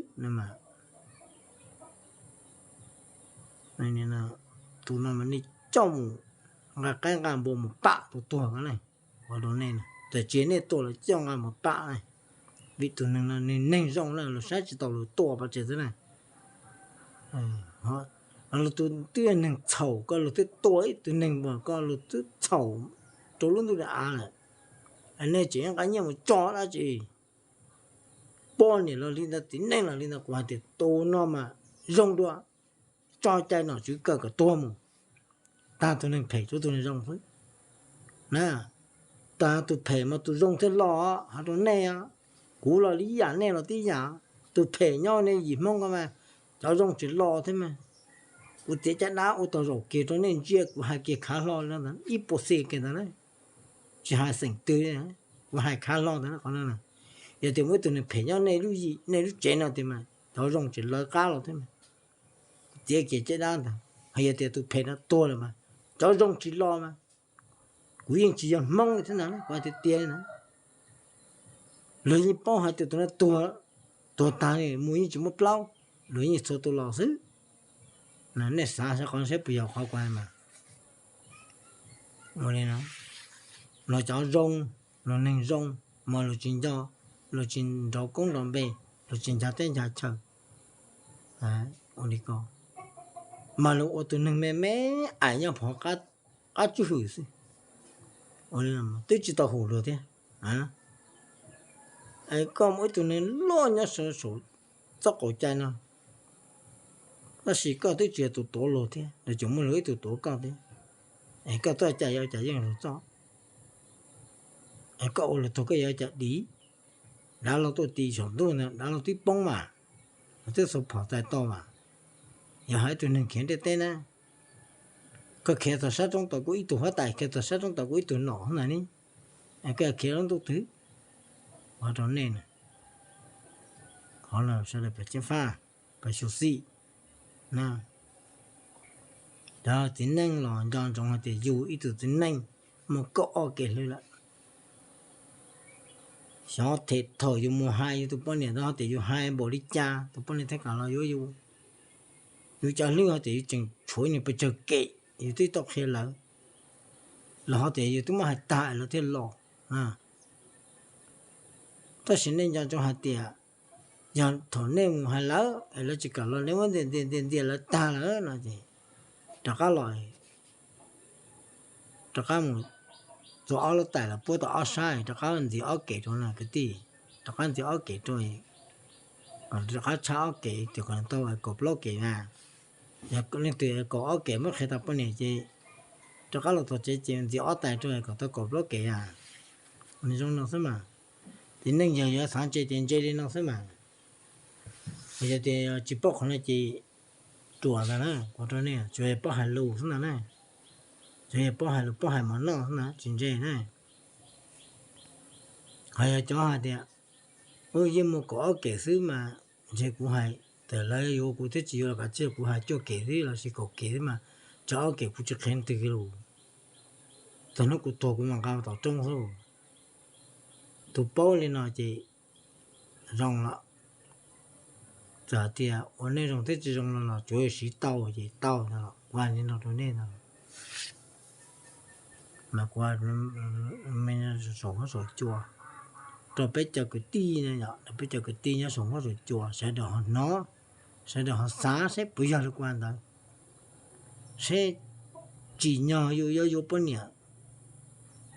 tus no mas nej coj mus nqa qaib nqa npua mus pam tus tuag ko ne. Ua rau nej, txawm tsis yog nej tua los coj nqa mus pam ne, vim tus neeg no nws neeg zoo na, luag saib tsis taus luag tua pov tseg xwb na. Luag tus twb yog neeg txhaum koj luag twb tua ib tug neeg npog koj luag twb txhaum rau lub ntuj lub av lawm, nej tseem nqa nyiaj mus tso dab tsi? Poj niam los li ntawd, txiv neej los li ntawd, kuv hais tias tus no mas zoo dua, tso cai nom tswv kaw kom tuag mus. Tag tus neeg phem rau tus neeg zoo xwb na. Tag tus phem mas tus zoo thiaj los, hais rau nej, kuv los li yam nej los tib yam. Tus phem nyob nej yim Hmoob ko mas cov zoo tsis los thiab mas. Kuv txiav caj dab ua tau zaum kiag rau nej ntsia, kuv hais kiag khav hlo li ntawd ib puas xi kiag ntawd na. Tsis hais xeem twg, kuv hais khav hlo ntawd qhov no. Yog tias muaj ib tug neeg phem nyob nej lub yim nej lub tsev no tiag mas cov zoo tsis lawv qab los thiab mas. Kuv txiav kiag caj dab ntawd, hos yog tias tus phem no tuag lawm mas cov zoo tsis los mas. Kuv yeej tsis yog Hmoob li thiab ntag, kuv hais tiag tiag li na. Luag yeej paub hais tias tus no tuag, tuag tag mus yeej tsis muaj plaub, luag yeej txhua tus los xwb. Nej xav saib qhov saib puas yog qhov kuv hais mas. Ua li no, luag cov zoo, luag neeg zoo, mas luag tsis nco, luag tsis nrov koob nrov npe, luag tsis ncav teb ncav chaw. Ua li ko, mas luag ua tus neeg me me aim nyob phov qab tswj hwm xwb. Ua li twb tsis tau hum luag thiab. Koj muaj ib tug neeg loj nyob saum txoj qaum cai no, tab sis koj twb tsis yog tus tuav luag thiab, nws tseem muaj luag ib tug tuav koj thiab. Es koj txoj cai yuav ua cas yeej zoo txoj? Es koj ua lwm tug koj yuav ua cas dim? Dav laug tuaj tis saum ntuj ntag, dav laug twb poob mas, twb xuas phom txais tau mas. Yog hais ib tug neeg khiav ntiaj teb na, koj khiav txog sab roob tau kuv ib tug huab tais, khiav txog sab roob tau kuv ib tug nom ntag ne, koj khiav lub ntuj twg? Ua rau nej na, qhov no sawv daws pab ceev faj, pab xyuam xim na. Cov txiv neej los nco ntsoov hais tias yus ib tug txiv neej muaj kaum ob kev hlwb lawm. Xyov them thaum yus mus hais yus tus poj niam ntawd hais tias yus hais npaum li cas tus poj niam thiaj kam los yuav yus. Yus cov hlwb hais tias yus tseem tshuav nws pes tsawg kem, yus twb tau qhia lawv, los hais tias yus twb muab hais tag lawv thiaj los. Tab sis nej nco ntsoov hais tias yog thaum nej mus hais lawv es lawv tsis kam los, nej muab ntias ntias ntias ntias lawv tag lawm no ces rov qab los, rov qab mus txua ob lub tais los puab tau ob sab, rov qab ntxiv ob kev rau na kwv tij, rov qab ntxiv ob kev rau, kom rov qab tshab ob kev tias kom tau kaum plaub kev na. Yog leej twg kaum ob kev muab qhia tau poj niam ces rov qab los txog tsev ces ntxiv ob tais rau kom tau kaum plaub kev a. Nws zoo no xwb mas. Ces neej yog yuav xav ntse ces ntse li no xwb mas. Yog tias tsis paub qhov no ces ruam ntag na, kuv rau nej tsuas yog paub hais lus xwb ntag na. Tsuas yog paub hais lus paub hais mov noj xwb ntag, tsis ntse na. Ho yog cov hais tias, u, yeej muaj kaum ob kev xwb mas, ntshe kuv hais, txawm lawv yuav kuv thiab tsis yuav los kav tsij, kuv hais cuaj kev xwb los sis kaum kev xwb mas, tsawg ob kev kuv tsis qhia leej twg kiag lus. Txog hnub kuv tuag kuv mam nqa tom roob xwb. Tus paub li no ces zoo lawm. Txawm tias ua nej zoo thiab tsis zoo los los tsuav siv tau ces tau no los kuv hais li no rau nej no. Mas kuv saum huab saum cua rau peb cov kwv tij no, rau peb cov kwv tij nyob saum huab saum cua sawv daws ho hnov, sawv daws ho xav seb puas yog li kuv hais ntawd, seb tsim nyog yus yuav yuav poj niam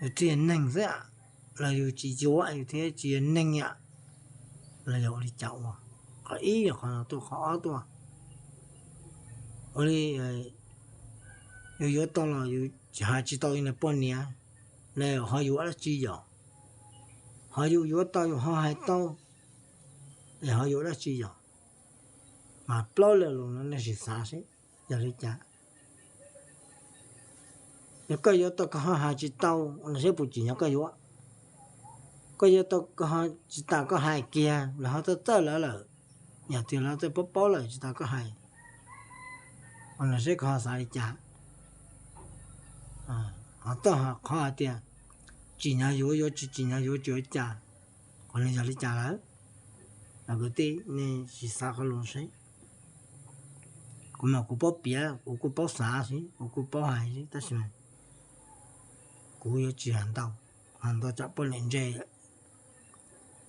yus thiaj yog neeg xwb los yus tsis yuav yus thiaj tsis yog neeg yom, los yog ua li cas ua. Qhov ib yog qhov no tuaj, qhov ob tuaj, ua li yus yuav tau los yus hais tsis tau li na poj niam, na ho yuav dab tsi yom? Ho yus yuav tau yus ho hais tau, es ho yuav dab tsi yom? Mas plaub leeg los no nej sim xav seb yog li cas. Yog koj yuav tau koj ho hais tsis tau los seb puas tsim nyog koj yuav. Koj yuav tau koj ho tsis tas koj hais kiag los ho txawj txawj lawv lawm, yog tias lawv txawj paub paub lawm tsis tas koj hais, los seb koj ho xav li cas. Ho txog qhov hais tias tsim nyog yuav yuav, tsis tsim nyog yuav tsis ua cas, qhov no yog li cas lawm? Kwv tij nej sim xav qhov lus seb. Kuv mas kuv paub piav, kuv kuj paub xav xwb, kuv kuj paub hais xwb, tab sis mas kuv yuav tsis hais ntau, hais ntau tsam poj niam ntse,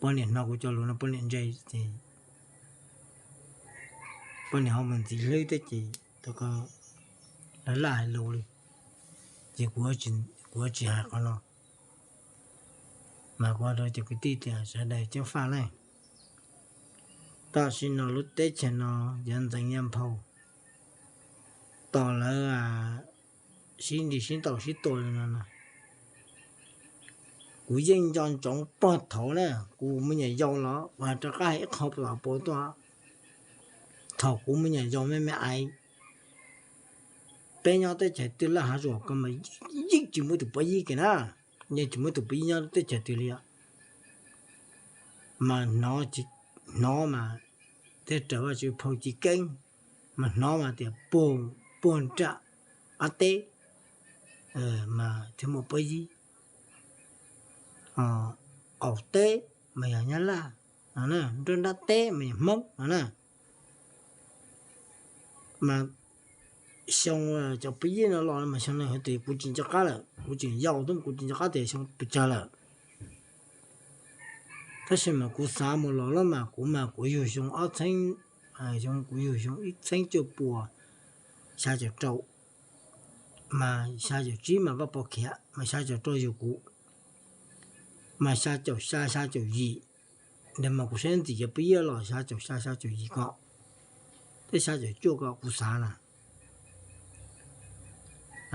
poj niam hnov kuv cov lus no poj niam ntse ces poj niam ho mus ntxiv hlwb thiab ces lawv laj hais lus li, ces kuv yuav tsis hais qhov no. Mas kuv hais rau cov kwv tij tias sawv daws ceev faj na. Tam sim no lub teb chaws no yuav ntxeev yuav nphau, tos lawv sib nti sib ntaus sib tua li no na. Kuv yeej nco ntsoov puag thaum na, kuv me nyuam yaus los kuv hais rov qab hais ib qho puas tuaj. Thaum kuv me nyuam yaus me me aiv, peb nyob teb chaws twg laj hav zoov ko mas yeej tsis muaj tus pob yib kiag na, yeej tsis muaj tus pob yib nyob teb chaws twg li os. Mas hnov, hnov mas tej raws Vajtswv phau ci keeb, mas hnov mas tias puag nram qab teb mas thiaj muaj pob yib, qaum teb mas yog Nyab Laj no, nruab nrab teb mas yog Hmoob no na. Mas xyoo cov pob yib no los mas xyoo no hais tias kuv tsis nco qab lawm, kuv tseem yau thiab kuv tsis nco qab tias xyoo pes tsawg lawm. Tab sis mas kuv xav mus los los mas kuv mas kuv yug xyoo ob txheeb, xyoo kuv yug xyoo ib txheeb cuaj puas xya caum rau, mas xya caum tsib mas Vaj Pov khiav mas xya caum rau yug kuv, mas xya caum xya xya caum yim, ntawd mas kuv saib ntxim cov pob yib los xya caum xya xya caum yim ko, thiab xya caum cuaj ko kuv xav na.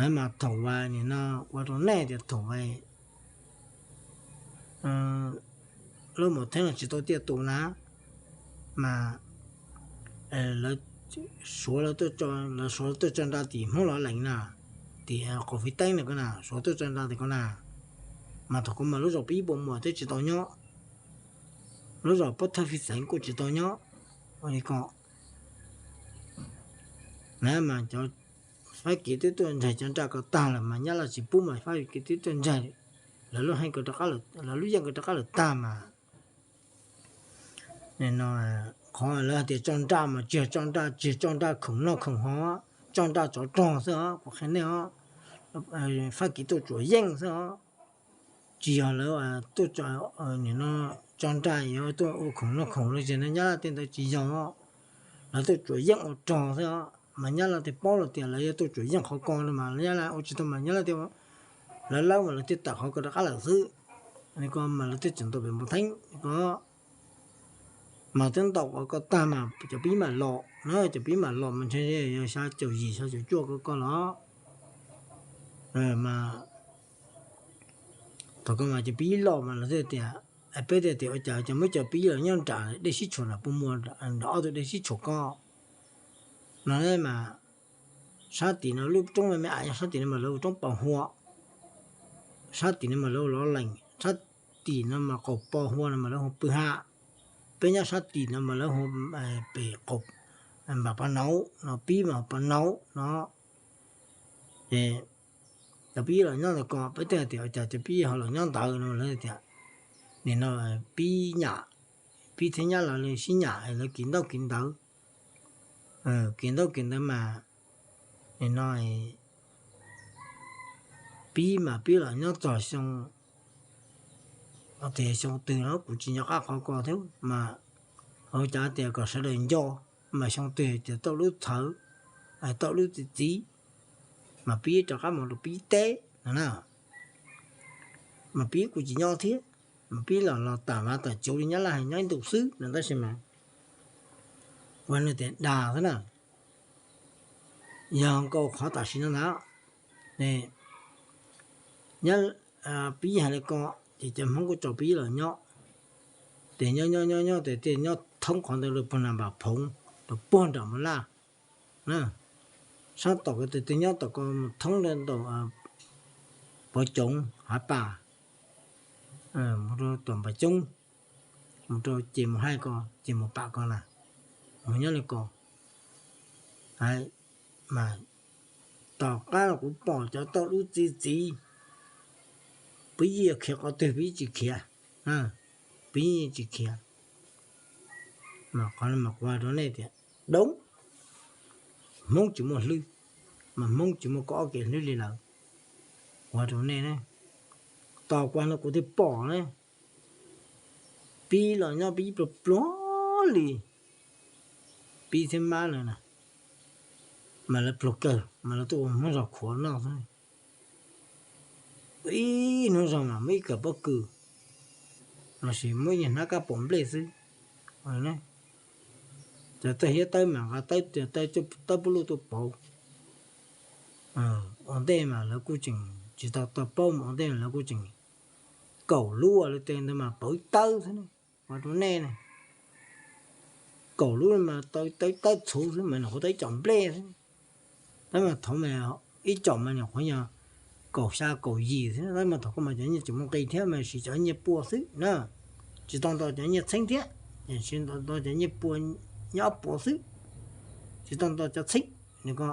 Mas thaum uas nim no ua rau nej tias thaum uas lub Mus Theeb no tsis tau tiaj tus na, mas lawv suav, lawv suav tuaj tso nra tim Hmoob Los Lees na, tim Qaum Fib Teeb na ko na, suav tuaj tso nra tim ko na. Mas thaum ko mas lub zos Pib Pos Muas twb tsis tau nyob, lub zos Pob Thawj Fij Xeev kuj tsis tau nyob. Ua li ko na mas cov Fab Kis twb tuaj ntsaig cov nra ko tag lawm mas Nyab Laj tsis pub mas Fab Kis twb tuaj ntsaig lawv lub yeej ko rov qab lawm tag mas no qhov lawv hais tias tso nra mas tsis yog tso nra, tsis yog tso nra khoom noj khoom haus, tso nra tsov rog xwb os, kuv qhia nej os. Fab Kis tuaj tsuam yeej xwb os, tsis yog lawv tuaj tso, nim no tso nra yuav tuaj ua khoom noj khoom los sis no Nyab Laj tej ntawd tsis yog. Lawv tuaj tsuam yeej ua rog xwb os, mas Nyab Laj thiaj paub los tias lawv yuav tuaj tsuam yeej qhov ko no mas Nyab Laj ua tsis tau mas Nyab Laj thiaj, lawv lawb mas lawv thiaj tawm qhov ko rov qab lawm xwb. Li ko mas lawv thiaj tseem ntaus pem Mus Theeb ko. Mas twb ntaus qhov ko tag mas cov Pib mam los na, cov Pib mam los mas ntshe yog xya caum yim xya caum cuaj ko ko los mas thaum ko mas cov Pib los mas lawv thiaj tias, peb thiaj tias ua cas cov muab cov Pib los nyob nram dej sib tshuam nram puas muag, nram ob tug dej sib tshuam ko no mas sab tim no lub roob me me ais nyob sab tim no mas lawv hu roob Pos Hua, sab tim no mas lawv hu Los Lees, sab tim no mas qaum Pos Hua no mas lawv hu Pw Ha, peb nyob sab tim no mas lawv hu pem qaum Npam Pos Nauv no, Pib mas Pos Nauv no. Ces cov Pib los nyob ntawd ko peb thiaj tias cas cov Pib ho los nyob ntawd no lawv tias nim no Pib nyam, Pib thiab Nyab Laj lawv sib nyam lawv kis ntaub kis ntawv, kis ntaub kis ntawv mas nim no Pib mas Pib los nyob txog xyoo, tias xyoo twg los kuv tsis nco qab qhov ko thiab mas ua cas tias kom sawv daws nco, mas xyoo twg tias tau lub txhawv, tau lub txiv txiv, mas Pib rov qab mus rau Pib teb no na. Mas Pib kuj tsis nyob thiab, mas Pib los los tam vaj tam tsev li Nyab Laj hais nyob ib ntus xwb no tab sis mas ua nws tias dag xwb na. Yog nkaus qhov tam sim no ntag, Pib hais li ko, ces cov Hmoob kuj tso Pib los nyob, ces nyob nyob nyob nyob ces thiaj nyob thoob qhov ntawd rau puag Naj Npam Phoov, rau puag nram Mus Laj, sab tom ko tes twg nyob tom ko mus thoob rau ntawm Pov Coov Hav Pas, mus rau tom Npam Coob, mus rau ces mus Haij ko, ces mus Pam ko na, mus nyob li ko. Mas tom qab no kuv pom cov tau lub txiv txiv, Pib yeej khiav qhov twg Pib tsis khiav, Pib yeej tsis khiav. Mas qhov no mas kuv hais rau nej tias, doob, Hmoob tsis muaj hlwb, mas Hmoob tsis muaj koj ob kev hlwb li lawm. Kuv hais rau nej, tom kuv no kuv thiaj pom na, Pib los nyob Pib pluag pluag li, Pib thiab Mab lawv na, mas lawv pluag kawg mas lawv tuaj ua Hmoob zos khuav noj xwb. Ib hnub zog mas muaj ib kawm pob kws lossis muaj ib nyuag hnab kab pom nplej xwb. Cov tawg hiab tawb mas nqa tawb, tawb pub luj tuaj pauv. Ua ntej mas lawv kuj tseem tsis tau tau paub mas ua ntej mas lawv kuj tseem kaum lub ua lawv tej ntawd mas pauv ib tawb xwb, ua rau nej na. Kaum lub mas tau tawb txhuv xwb mas nyuam qhuav tau ib com nplej xwb. Tab mas thaum mas ib com mas nyuam qhuav yog kaum xya kaum yim xwb, tab mas thaum ko mas cov nyiaj tseem muaj nqis thiab mas siv cov nyiaj pua xwb na, tsis tau ntau cov nyiaj txheeb thiab, siv ntau cov nyiaj pua, nyob ob puas xwb, tsis tau ntau cov txheeb. Nws ko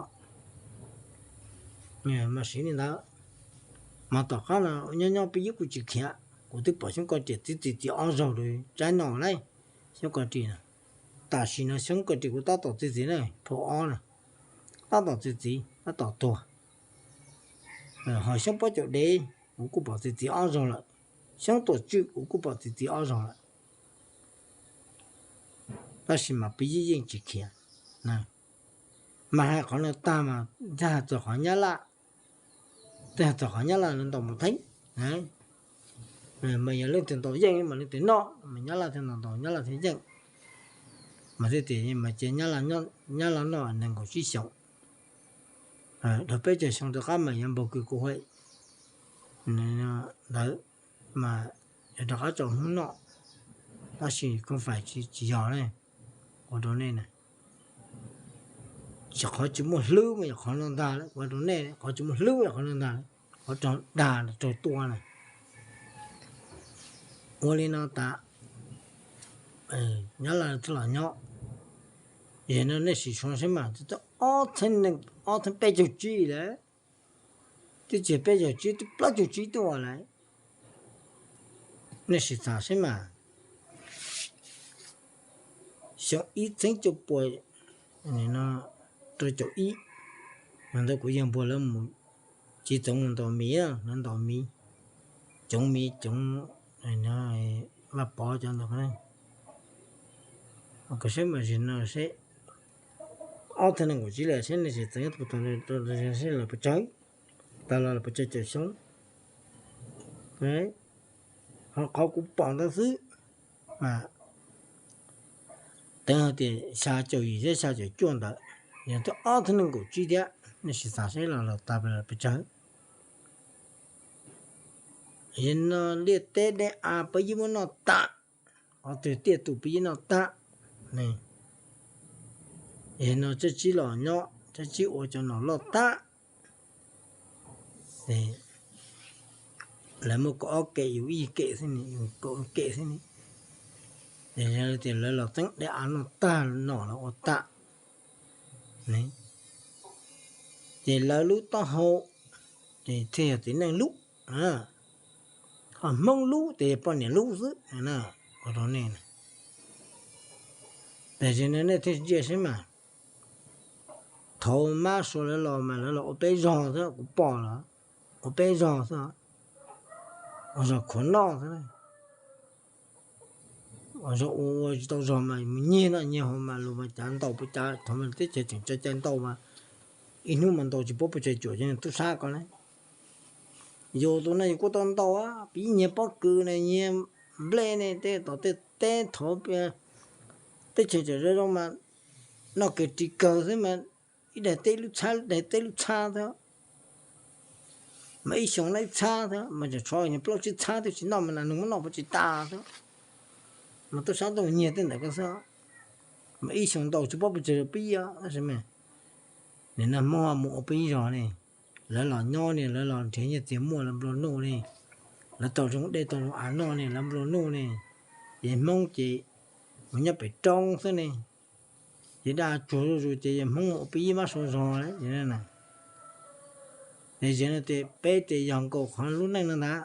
mas siv li ntawd. Mas tom qab no nyob nyob Pib yeej kuj tsis khiav, kuv twb pom xyoob ko ris txiv txiv txiv ob zaug rau tsaib no lauj. Xyoob ko ris na, tam sim no xyoob ko ris kuv tab tom txiv txiv na, phau ob na, tab tom txiv txiv tab tom tuag. Ho xyoob pob caus dev kuv kuj pom txiv txiv ob zaug lawm, xyoob tuam tswm kuv kuj pom txiv txiv ob zaug lawm. Tab sis mas Pib yeej yeej tsis khiav. Mas hais qhov no tag mas thiaj hais txog qhov Nyab Laj, thiaj hais txog qhov Nyab Laj lawv ntaus Mus Theeb. Mas yog leej twg ntaus yeej mas leej twg noj, mas Nyab Laj thiaj ntaus, Nyab Laj thiaj yeej. Mas thiaj tias mas cia Nyab Laj noj nees nkaum tsib xyoos. Dhau peb caug xyoo rov qab mas yuav npog kws kuv ha ntawd mas yuav rov qab tso Hmoob noj, tab sis koj fais tsis yog ne, ua rau nej na. Qhov tsis muaj hlwb mas yog qhov no ntag, ua rau nej qhov tsis muaj hlwb yog qhov no ntag, qhov raug dag raug tua na. Ua li no tas, nyob Laj thiaj los nyob. Yog no nej sim xyuas saib mas, ob txhiab peb caug tsib lawm, twb tsis peb caug tsib twb plaub caug tsib tuaj lawm. Nej sim xav saib mas, xyoo ib txhiab cuaj puas rau caum ib, mas ntawd kuv yawg npog lawv mus, tsis txoov mus ntaus miv, lawv ntaus miv, coob miv coob Vaj Pov cov ntawd. Koj saib mas zim no seb, ob txhiab nees nkaum tsib lawm seb nej sim txeev tau seb lawv puas tsawg, tas los lawv puas tsawg caum xyoo. Ho qhov kuv pom ntawd xwb mas teev hais tias xya caum yim thiab xya caum cuaj ntawd, yog twb ob txhiab nees nkaum tsib thiab, nej sim xav seb los los tas pes tsawg. Yog no liaj teb dej av peb yeej muab noj tag, qhov twg tiaj tus peb yeej noj tag. Yog no tsab tsib los nyob, tsab tsib ua cov nom loj tag. Lawv muaj kaum ob kem, yus ib kem xwb ne, yus kaum kem xwb ne. Yog tias lawv los txeeb dej av noj tag, nom los ua tag, ces lawv lub taub hau ces thiaj yog txiv neej lub, ho Hmoob lub ces yog poj niam lub xwb. Ua rau nej, tab sis no nej thiaj ntsia saib mas, thaum Mab Suav lawv los mas lawv los ua peb zog xwb, kuv pom lawv ua peb zog xwb, ua zog khuav noj xwb. Ua zog ua ua tsis tau zog mas mus nyiag noj nyiag haus mas lus mas cav ntaus puas cav, thaum mas teb chaws tseem tso cai ntaus mas ib hnub mas ntaus tsis paub puas tsawg cuam cov tub sab ko na. Yus tus no yus kuj tau ntaus, pib nyiag pob kws ne, nyiag nplej ne, tej tom tej teb thov teb chaws tseem zoo zoo mas noj kawg ris kawg xwb mas ib daim teb lub txhab, ib daim teb lub txhab xwb, mas ib xyoos noj ib txhab xwb mas tseem tshuav plaub tsib txhab twb tsis noj mas nas noog muab noj puas tsis tas xwb. Mas tub sab tuaj nyiag tej ntawd ko xwb, mas ib xyoos ntaus tsis paub puas tsawg pib tab sis mas nim no Hmoob ho mus ua peb zog ne, lawv los nyob ne, lawv los nrhiav nyiaj txiag muaj lawv nplua nuj ne, lawv tau zoo dej tau zoo av noj ne, lawv nplua nuj ne, ces Hmoob ces mus nyob pem roob xwb ne, ces daj tsuag zuj zus ces yog Hmoob mus ua peb ib Mab Suav zog lawm. Ces yog no ces peb ces yog nkaus qhov lub neej no ntag.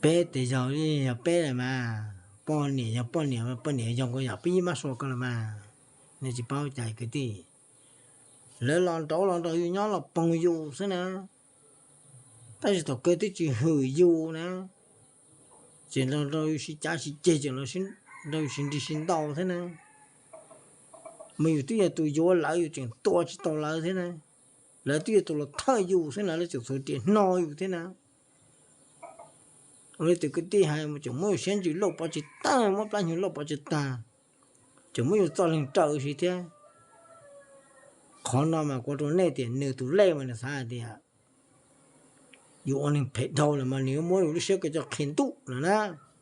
Peb ces yog, yog peb lawm mas, poj niam yog poj niam, poj niam yog nkaus yam peb ib Mab Suav ko lawm mas, nej tsis paub cas kwv tij. Lawv los nraud los nrog yus nyob los poog yus xwb na, tab sis thaum kawg twb tsis hwm yus na, tseem los nrog yus sib cav sib ceg, tseem los nrog yus sib nrig sib ntaus thiab na. Mas yus twb yog tus yuav lawv, yus tseem tua tsis tau lawv thiab na. Lawv twb yog tus los thawj yus xwb na, lawv tseem txhuav riam hno yus thiab na. Ua li tus kwv tij hais, tseem muab yus siab ntsws loj pov tsis tag, muab plab hnyuv loj pov tsis tag, tseem muab yus txoj leeg raws si thiab. Qhov no mas kuv rau nej tias nws tus lej mas nws xav hais tias yus ua neeg phem dhau lawm mas nws yuav muab yus lub siab ko coj qhia ntuj no na,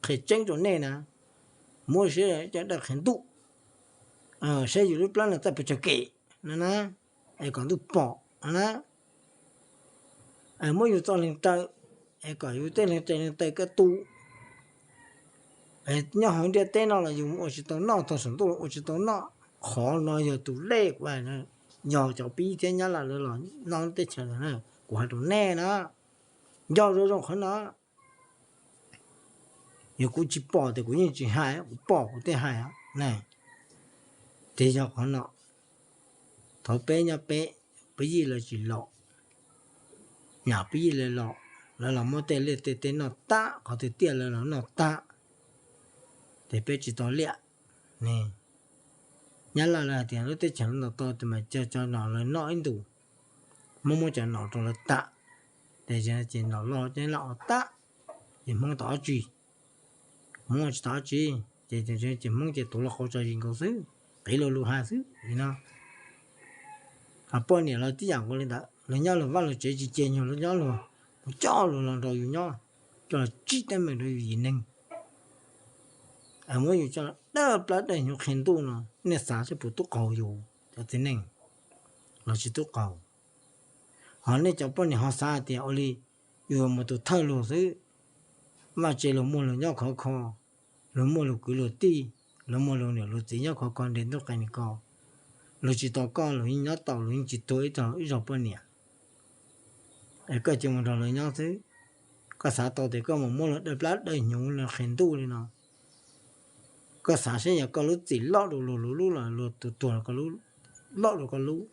qhia tseeb rau nej na. Muab siab coj dawj qhia ntuj, saib yus lub plab no txawj pes tsawg kem no na, es kom ntuj pom no na. Muab yus txoj leeg raws, es kom yus tej leeg raws leeg taw kaj tu. Nyob hauv ntiaj teb no los yus ua tsis tau noj, tog saum ntuj los ua tsis tau noj. Qhov no yog tus lej kuv, yog cov pib thiab nyab laj lawv los noj teb chaws lawm na, kuv hais rau nej na, nco zoo zoo qhov no. Yog kuv tsis pom tias kuv yeej tsis hais, kuv pom kuv thiaj hais na. Ces yog qhov no, thaum peb nyob peb, peb yij lawv tsis los, nyam peb yij lawv los, lawv los muab tej liaj tej teb noj tag, qhov twg tiaj lawv los noj tag, ces peb tsis tau liaj ne. Nyab laj lawv hais tias lub teb chaws lawv ntaus tau tes mas cov nom lawv noj ib ntus, muab muab cov nom rau lawv tag, ces nom loj ces laj ua tag, ces Hmoob tau dab tsi? Hmoob tsis tau dab tsi, ces ces Hmoob ces tuav lub qau tso zis nkaus xwb, qiv lus lus hais xwb li no. Poj niam los tib yam nkaus li ntawd, luag nyob luag vaj luag tsev tsis cia nyuag luag nyob luag, mus coj luag los nrog yus nyob, coj los tsib teeb meem rau yus yim neeg, muab yus coj dawj plab dawj hnyuv qhia ntuj no, nej xav seb puas tub qaug yus cov txiv neej los tsis tub qaug? Ho nej cov poj niam ho xav hais tias ua li yus mus tus thawj luag xwb, vaj tse luag muaj luag nyob khov kho, luag muaj luag kwv luag tij, luag muaj luag niam luag txiv nyob khov kho nres ntuj qe ni ko, luag tsis tau koj luag yeej nyob tau, luag yeej tsis tuag ib tug ib zaug poj niam. Es koj cia mus nrog luag nyob xwb, koj xav tau tias koj mus muab luag dawj plab dawj hnyuv luag qhia ntuj li no, koj xav seb yog koj lub txim loj dua luag lub los luag tus tuag loj dua koj lub?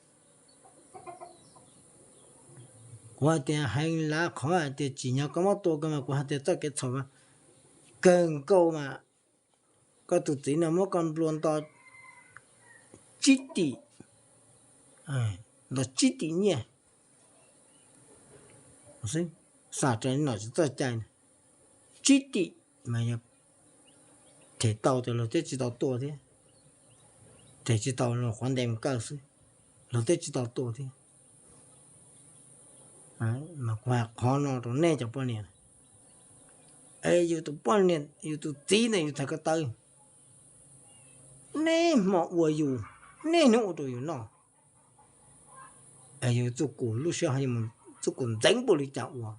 Kuv hais tias hais lav qhov hais tias tsim nyog koj muab tua ko mas kuv hais tias txoj kev txhaum kawg nkaus mas, koj tus txiv no muab koj nplua nto tsib tim, nto tsib tim nyiaj, xam rau nom tsis txoj cai, tsib tim mas yog them tau tias luag thiaj tsis tau tua thiab, them tsis tau luag qhuav ntes mus kaw xwb, luag thiaj tsis tau tua thiab. Mas kuv hais qhov no rau nej cov poj niam, es yus tus poj niam yus tus txiv ntawd yus txhais ko taw, niaj hmo ua yus, niaj hnub ua rau yus noj, es yus txuj kum lub siab ho yuav mus txuj kum ntxeev npaum li cas ua,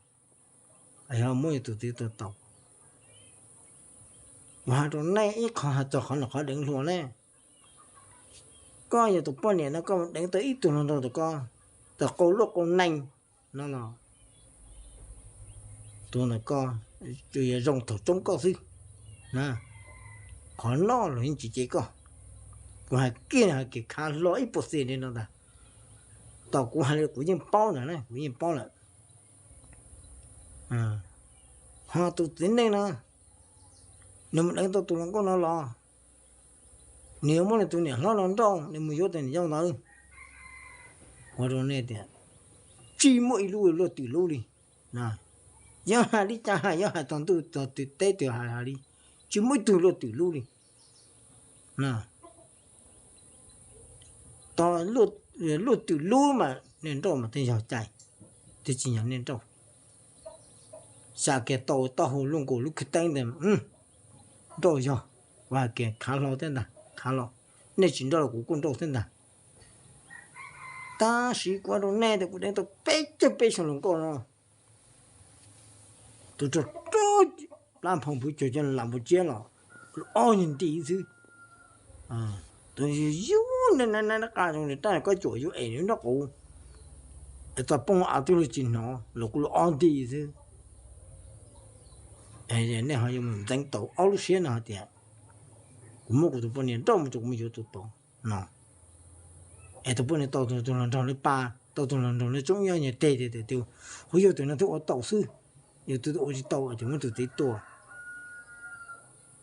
es ho muab yus tus txiv tua tau? Kuv hais rau nej ib qho hais txog qhov no qhov deev hluas ne, koj yog tus poj niam no koj mus deev tau ib tug hluas nraug ntawm koj, tau qau luaj qau nees no los, tus ntawm koj tsuas yog zoo thaum tsoob koj xwb. Qhov no luag yeej tsis cem koj. Kuv hais kiag hais kiag khav hlo ib puas xiam li no ntag. Thaum kuv hais li kuv yeej paub ntag, kuv yeej paub lawm. Ho tus txiv neej no, nws mus deev tau tus hluas nkauj no los, nws yuav muab nws tus niam hlob no nrauj, nws mus yuav tus niam yau ntawd. Ua rau nej tias tsis muaj ib lub luaj twm lub li. Yog hais li cas hais, yog hais txog ntuj txog teb twg hais hais li, tsis muaj ib tug luaj twm lub li. Tog luaj twm lub mas nej nrauj mas tej yog cai, twb tsis yog nej nrauj. Xav kiag tau taub hau luaj nkaus lub khwv teeb ntawd, nrauj yog, kuv hais kiag khav hlo thiab ntag, khav hlo. Nej tsis nrauj los kuv kuj nrauj thiab ntag. Tab sis kuv hais rau nej tias kuv deev tau peb caug peb xyoo hluas nkauj no, tus rog rog plab nphoo pwv cuag cov lam npua tsiab los, kuv ob nyuag nti xwb. Tus yug yug nab qa zoo li tab koj cuam yus es nws nrauj kuv, es txog poob av twb luag tsis hnov los kuv lub ob nti xwb. Nej ho yuav mus ntxeev tau ob lub siab no hais tias kuv muab kuv tus poj niam nrauj mus rau kuv mus yuav tus tod no. Es tus poj niam tau tus hluas nraug li pas, tau tus hluas nraug li tsoob nyob nyuag teg tias tias tus, hu yog tus no twb ua tau xwb, yog tus ua tsis tau ces muab tus txiv tua.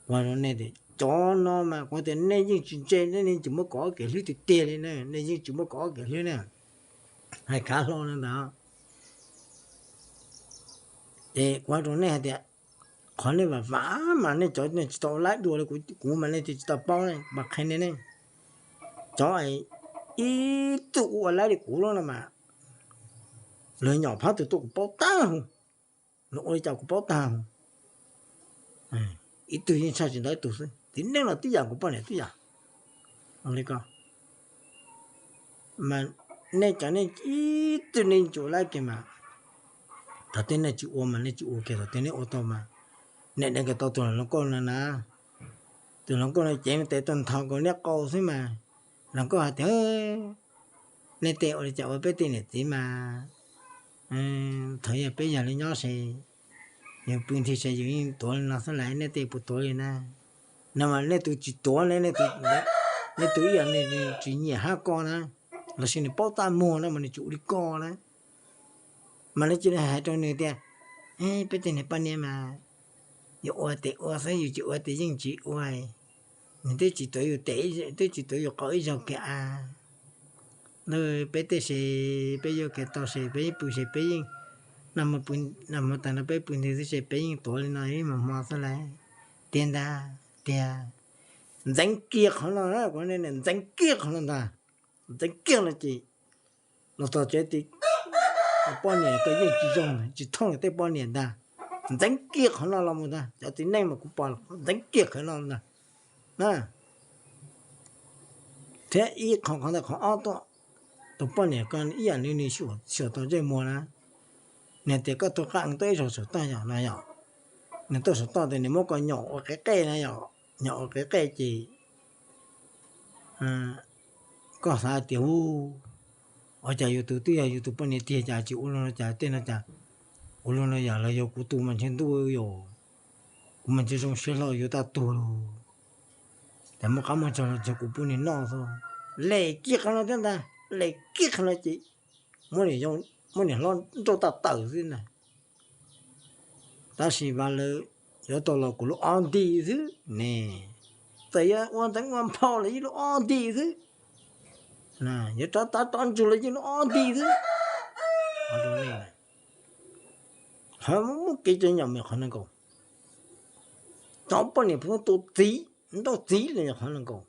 Kuv hais rau nej tias cov no mas kuv tias nej yeej tsis ntse, nej yeej tsis muab kom ob kev hlwb tiag tiag li na, nej yeej tsis muab kom ob kev hlwb na. Hais khav hlo no ntag. Ces kuv hais rau nej hais tias qhov nej vam vam mas nej cov nej tsis tau ua laib dua li kuv mas nej tsis tau paub ne, mas qhia nej ne. Cov ib tug ua laib li kuv no mas, luag nyom phab twg tuaj kuv paub tag hus, luag ua li cas kuv paub tag hus. Ib tug yeej tshaj tsis ntau ib tug xwb, txiv neej los tib yam, kuv poj niam tib yam. Ua li ko mas nej cov nej ib tug nej tsis ua laib kiag mas, thaum twg nej tsis ua mas nej tsis ua kiag, thaum twg nej ua tau mas nej deev kiag tau tus hluas nkauj no na. Tus hluas nkauj no cev tes tuaj nthos nkaus nej qau xwb mas, hluas nkauj hais tias nej tej ua li cas ua peb tej niam txiv mas, thaum yog peb yog li nyob se, yus pw nthi se yus yeej tuav li no xwb las, nej tej puas tuav li na? No mas nej tus tsis tuav ne, nej tus ib yam li tsis nyiam hab ko na, los sis nws paub txaj muag na mas nws tsis ua li ko na. Mas nej cia li hais rau nws tias peb tej niag poj niam mas yus ua tes ua xwb, yus tsis ua tes yeej tsis ua. Nws twb tsis tuav yus tes, twb tsis tuav yus qau ib zaug kiag a. Peb tej se peb yuav kiag tau se peb yeej pw se peb yeej, nag hmo tag no peb pw nthi xwb se peb yeej tuav li no ib hmos hmo xwb las. Tiag ntag, tiag. Ntxeev kiag qhov no, kuv ntxeev kiag qhov no ntag. Ntxeev kiag no ces Los txog tsev ces poj niam koj yeej tsis zoo, tsis thooj tej poj niam ntag. Ntxeev kiag qhov no los mus ntag, cov txiv neej mas kuv pom ntxeev kiag qhov no ntag na. Thiab ib qho, qhov ntawd qhov ob tuaj, tus poj niam ko ib yam li nws xyuas tau ntsej muag na, nws tias koj tuaj qab tuaj ib zaug saum toj yom no yom. Nws tuaj saum toj tias nws muab koj nyom ua qev qej na yom, nyom ua qev qej ces koj xav tias hu, ua cas yus tus twb yog yus tus poj niam tiag cas tsis ua luaj no cas tej no cas, ua luaj no yog los yog kuv tus mas ntshe ntuj yom, kuv mas ntshe zoo siab hlo yuav tau tuag lawm. Ces muab qab muab tsog los txog kuv pub niag noj xwb. Les kiag qhov no thiab ntag, les kiag qhov no ces muab niag hlob nrauj tawm tawm xwb ntag. Tab sis Vam Lawv yuav tau los kuv lub ob nti xwb ne, txawm yuav ua ntxeev ua nphau los yeej lub ob nti xwb, yuav rov tav rov ntsug los yeej lub ob nti xwb. Qhov muab kev cov nyom me qhov nees nkaum, cov poj niam pheej tua txiv nrauj txiv los yog qhov nees nkaum.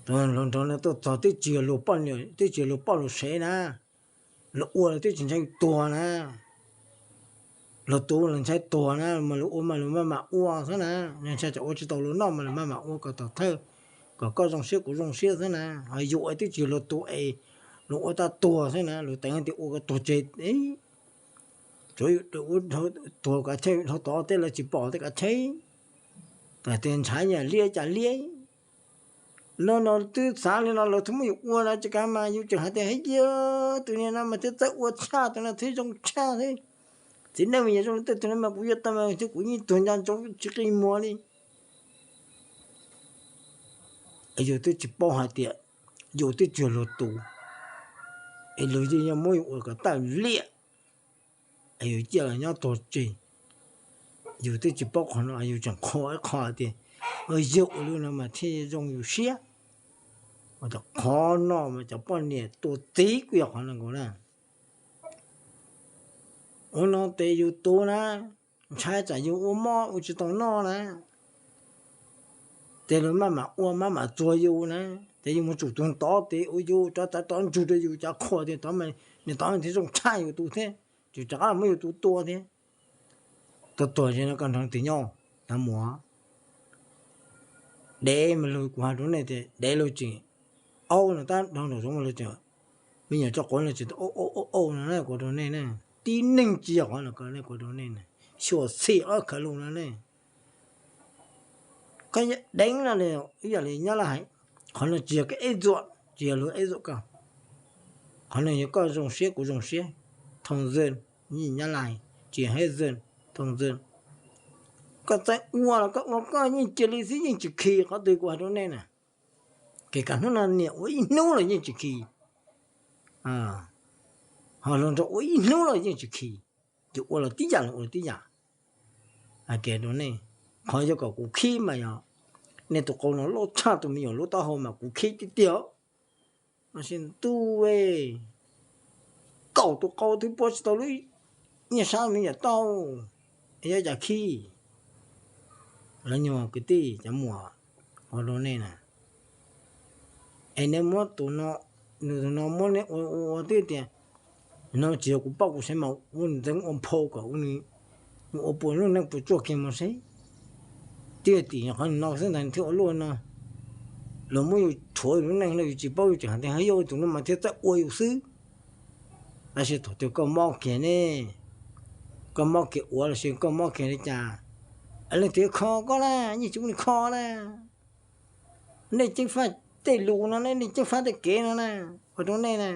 Tus hluas nraug no tuaj txog twb tsis yog luag poj niam, twb tsis yog luag poj luag sev na, luag ua los twb tsis ntshai tuag na. Luag tus los ntshai tuag na mas luag ua mas luag maj mam ua xwb na, ntshai tsam ua tsis tau luag noj mas luag maj mam ua kom tom thawj, kom koj zoo siab kuv zoo siab xwb na. Ho yus twb tsis yog luag tus es luag ua tau tuag xwb na, luag teev tias ua kom tuag tseg, tsuav tuag kav chej dhau tod tej lawv tsis pom tej kav chej, tas tias ntshav yam liab cas liab. No no twb xav li no lawv thiaj muab yus ua no ces kav mas yus tseem hais tias hais tias tus niag no mas thiaj txawj ua tshaj, tus no thiaj zoo tshaj thiab. Txiv neej mas yog zoo li tej tus no mas kuv yuav tau mas thiab kuv yeej tuag nco ntsoov tsis qi muag li. Yus twb tsis paub hais tias yus twb tsis yog luag tus, es luag yeej yuav muab yus ua kom tawj liam, es yus ciaj los nyob tuag tseg. Yus twb tsis paub qhov no yus tseem qhuas ib qho tias yog ua li no mas thiaj zoo yus siab. Ua tas qhov no mas cov poj niam tua txiv kuj yog qhov no nkaus na. Ua no ces yus tus na, ntshai tsam yus ua mob ua tsis tau noj na, ces luag maj mam ua maj mam txuag yus na, ces yus mus tsum tus tod ces ua yus rov tav rov ntsug rau yus cov qhua tias tod, nws tod thiaj zoo tshaj yus tus thiab, tsis rov qab muab yus tus tua thiab. Tuag tuag zeb no koj nrog twg nyob, cov muam? Dev mas lug, kuv hais rau nej tias dev lug tseem aub no tab dhau nraum zoov mas lug tseem, me nyuam tso quav no tseem aub aub aub no na, kuv rau nej na. Tib neeg tsis yog qhov no ko ne, kuv rau nej na. Xyuam xim ob khawv lug no ne. Koj deev no ib yam li nyob laj hais, qhov no tsis yog koj eb txuam, tsis yog luag eb txuam koj. Qhov no yog koj zoo siab kuv zoo siab, thoo zw, nyob laj tsis yog hab zw, thoo zw. Koj txawj ua los koj ua koj yeej cia li xwb yeej tsis khi, qhov twg kuv hais rau nej na. Kev kam hnub no niam ua ib hnub los yeej tsis khi, ho luag nraug ua ib hnub los yeej tsis khi. Yus ua los tib yam los ua tib yam. Hais kiag rau nej, qhov yuav kom kuv khib mas yog nej tus qau no loj tshaj tus me nyuam lub taub hau mas kuv khib tiag tiag. Mas ntuj, kaum tus qau twb puab tsis tau lub nyiaj sab me nyuam tauj, es yuav cas khib? Lawv nyuag kwv tij cov muam, ua rau nej na, es nej muab tus no, nws tus no muab nej ua ua twb tias, no tsis yog kuv paub kuv saib mas ua ntxeev ua nphau kom ua puas lub neej puas tsuaj kiag mus seb. Twb yog tim qhov no xwb ntag thiaj ua luaj no. Luag muab yus rhuav yus lub neej los yus tsis paub, yus tseem hais tias yog tus no mas thiaj txawj ua yus xwb. Tab sis thaum twg koj mob kiag ne, koj mob kiag ua los sis koj mob kiag li cas, leej twg kho koj na? Yeej tsis muaj neeg kho na. Nej ceeb faj tej lus no, nej ceeb faj tej kev no na, ua rau nej na,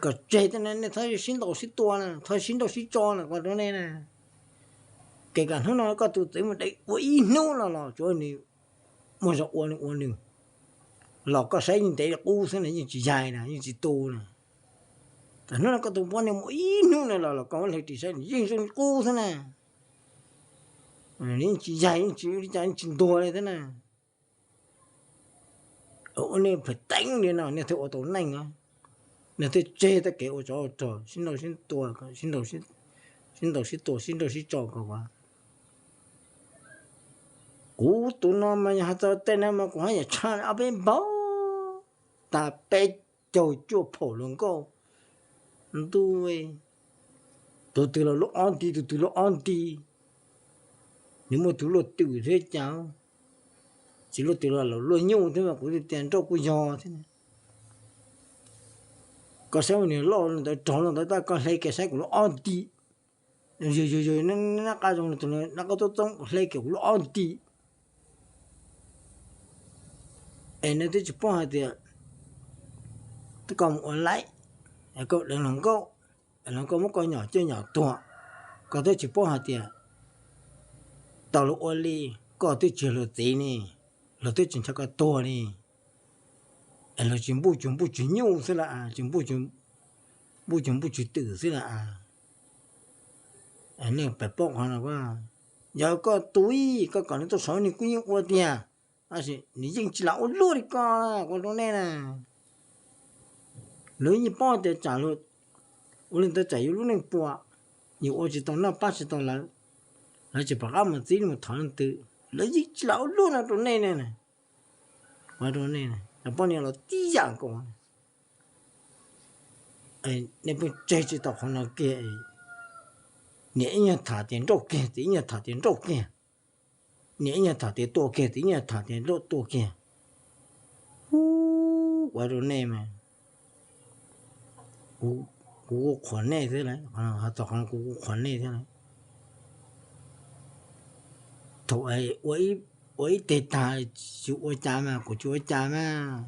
kom tseg tej no nej thov sib ntaus sib tua na, thov sib nrauj sib tso na, ua rau nej na. Kev kam hnub no koj tus txiv mus deev ua ib hnub no los tsuav nws muaj zog ua nws ua nws, los koj saib yeej ntev li qub xwb na, yeej tsis yaig na, yeej tsis tu na. Tam hnub no koj tus poj niam mus ib hnub no los los koj muab hle ris saib nws yeej zoo li qub xwb na. Nws yeej tsis yaig, yeej tsis ua li cas, yeej tsis ntuag li thiab na. Ua nej phem teev li no nej thiaj ua tau neej, nej thiaj tseg tej kev ua tsov ua rog, sib ntaus sib tua, sib ntaus sib tua, sib nrauj sib tso ko. Kuv tus no mas yog hais txog tej no mas kuv haj yam tshaj ob peb npaug. tag peb caug cuaj phaum hluas nkauj. Ntuj, tus twg los luaj ob nti, tus twg luaj ob nti. Nws muaj tus luaj twm thiab cas, tsis luaj twm los luaj nyuj thiab mas kuv tias nrauj kuj yog thiab. Koj saib ua niag loj ntawd rog loj ntawd tab koj hle kiag saib kuv luaj ob nti. Yog yog yog, nab qab zoo, nab qab txoob txoob, hle kiag kuv luaj ob nti. Es nws twb tsis paub hais tias koj mus ua laib, koj deev hluas nkauj, hluas nkauj muab koj nyom coj nyom tuag, koj twb tsis paub hais tias tau luag ua li, koj twb tsis yog luag txiv ne, luag twb tsis nrhiav koj tuag ne. Es luag tsis npuj tsuag npuj tsuag nyuj xwb las, tsis npuj tsuag npuj tsuag twm xwb las. Nej pab paub qhov no, yog koj tus ib koj kom nws tuaj saud nws kuj yeej ua tiag, tab sis nws yeej tsis lam ua luaj li koj, ua rau nej na. Lawv yeej paub tias tsam ua li ntawd tsam yus lub neej puas, yus ua tsis tau noj pab tsis tau lawv, lawv tsis pom qab mus txib mus thov leej twg, lawv yeej tsis lam ua luaj no rau nej ne. Ua rau nej, cov poj niam los tib yam nkaus. Nej pheej tseg tsis tau qhov no kiag. Niam ib nyuag tham tias nrauj kiag, txiv ib nyuag tham tias nrauj kiag. Niam ib nyuag tham tias tua kiag, txiv ib nyuag tham tias nrauj tua kiag. Ua rau nej mas, kuv kuj qhuas nej thiab, txog qhov no kuv kuj qhuas nej thiab. Thaum ua ib teg tag tsis ua cas mas kuv tsis ua cas mas,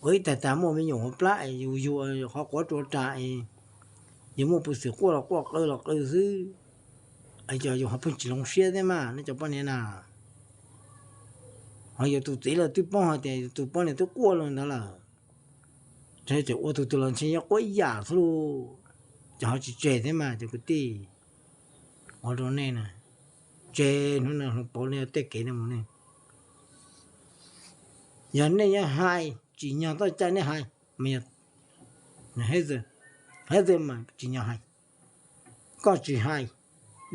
ua ib teg tag muaj me nyuam hauv plab es yus yuav qhov quav rau ras es yus muaj peev xwm quaj los quaj, qw los qw xwb. Yus ho pheej tsis hloov siab thiab mas nej cov poj niam na. Ho yus tus txiv los twb paub hais tias yus tus poj niam twb quaj los ntawd lawm, tseem ua tus twg los ntshe yuav quaj ib yam xwb lauj. Ces ho tsis tseg thiab mas cov kwv tij, ua rau nej na, tseg hnub no hloov pauv nej tej kev no mus ne. Yog nej yuav hais tsim nyog txoj cai nej hais, mas yog hais mas tsim nyog hais. Koj tsis hais,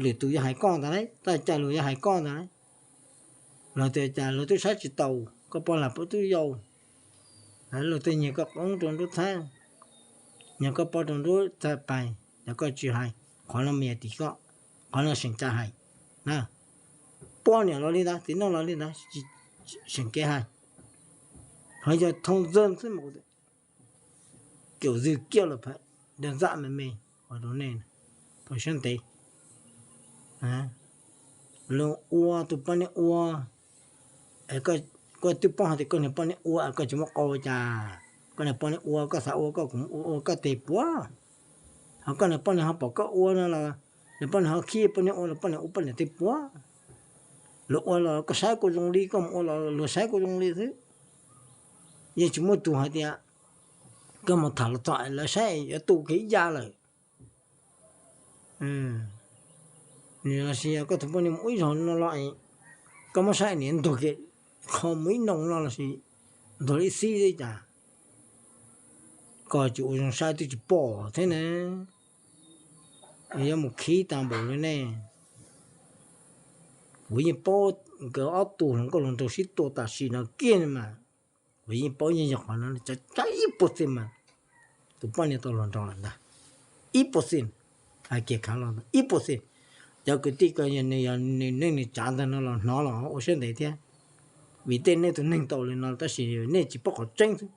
lwm tus yuav hais koj ntag lauj, txoj cai luag yuav hais koj ntag lauj. Luag tias cas luag twb saib tsis taus koj poj lam pab twb yau, luag twb nyiag koj qoob rau nruab txhab, nyiag koj pob rau nruab txhab pais, yog koj tsis hais, qhov no mas yog tim koj, qhov no seem cai hais na. Poj niam los li ntawd, txiv neej los li ntawd, seem kev hais. Ho yog thoob ntxawg xwb mas, kiểu gì kia los phải đơn giản mà me, ua rau nej, tau siab ntev. Los ua tus poj niam ua, koj twb paub hais tias koj niag poj niam ua koj tsis muaj qau cas, koj niag poj niam ua koj xav ua koj kuj ua ua koj tes puav. Ho koj niag poj niam ho pom koj ua no los, niag poj niam ho khib poj niam ua los poj niam ua poj niam tes puav. Luag ua los koj saib kuj zoo li, koj mus ua los luag saib kuj zoo li xwb. Yeej tsis muaj tus hais tias koj mus tham los txog lawv saib yuav tu kiag ib ya lawm. Nws los sis yog koj tus poj niam mus ib zaug no los, koj muab saib niam ntuag kiag qho mus ib noo no los sis ntuag li ib xib li cas, koj tsis ua zoo saib twb tsis pom thiab na. Yuav mus khib tag npaum li nej. Kuv yeej paub nkawd ob tug hluas nkauj hluas nraug sib tua tam sim no kiag mas, kuv yeej paub yeej yog qhov no, tsab ib puas xees mas tus poj niam tau hluas nraug lawm ntag. Ib puas xees, hais kiag khav los ntag ib puas xees. Cov kwv tij ko yog nws, yog nws neej nws tsav ntawm no los hnov los ua siab ntev thiab, vim tej nej tus neeg tau li no tab sis nej tsis paub qhov tseeb xwb.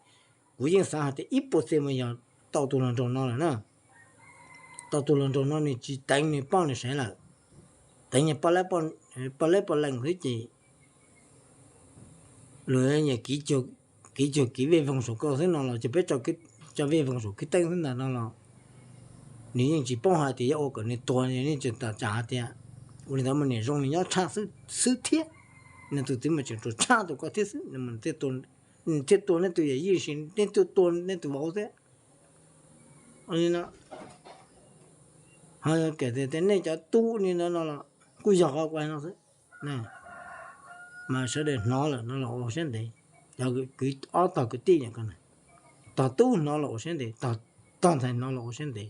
Kuv yeej xav hais tias ib puas xees mas yog tau tus hluas nraug no lawm na. Tau tus hluas nraug no nws tsis teev nws poj nws sev lawm, teev nws poj lab poj leeg xwb ces luag nyiam kiv cuag kiv vej voog saum ko xwb no los ces peb tso vej voog saum kwv teeb xwb ntag no los, nws yeej tsis paub hais tias yuav ua kom nws tuag, nws tseem tam tsam hais tias ua li ntawd mas niam zoo nws nyob tshaj xwb thiab, nws tus txiv mas tseem tsuas tshaj tus ko thiab xwb, nws thiaj tua neb tus yawm yij sis neb tuaj tua neb tus vauv thiab. Ho tias nej cov tub li no no los kuj yog qhov kuv hais no xwb. Mas sawv daws hnov lawm no los ua siab ntev, cov kwv ob tog kwv tij, tog tub hnov los ua siab ntev, tog ntxhais hnov los ua siab ntev.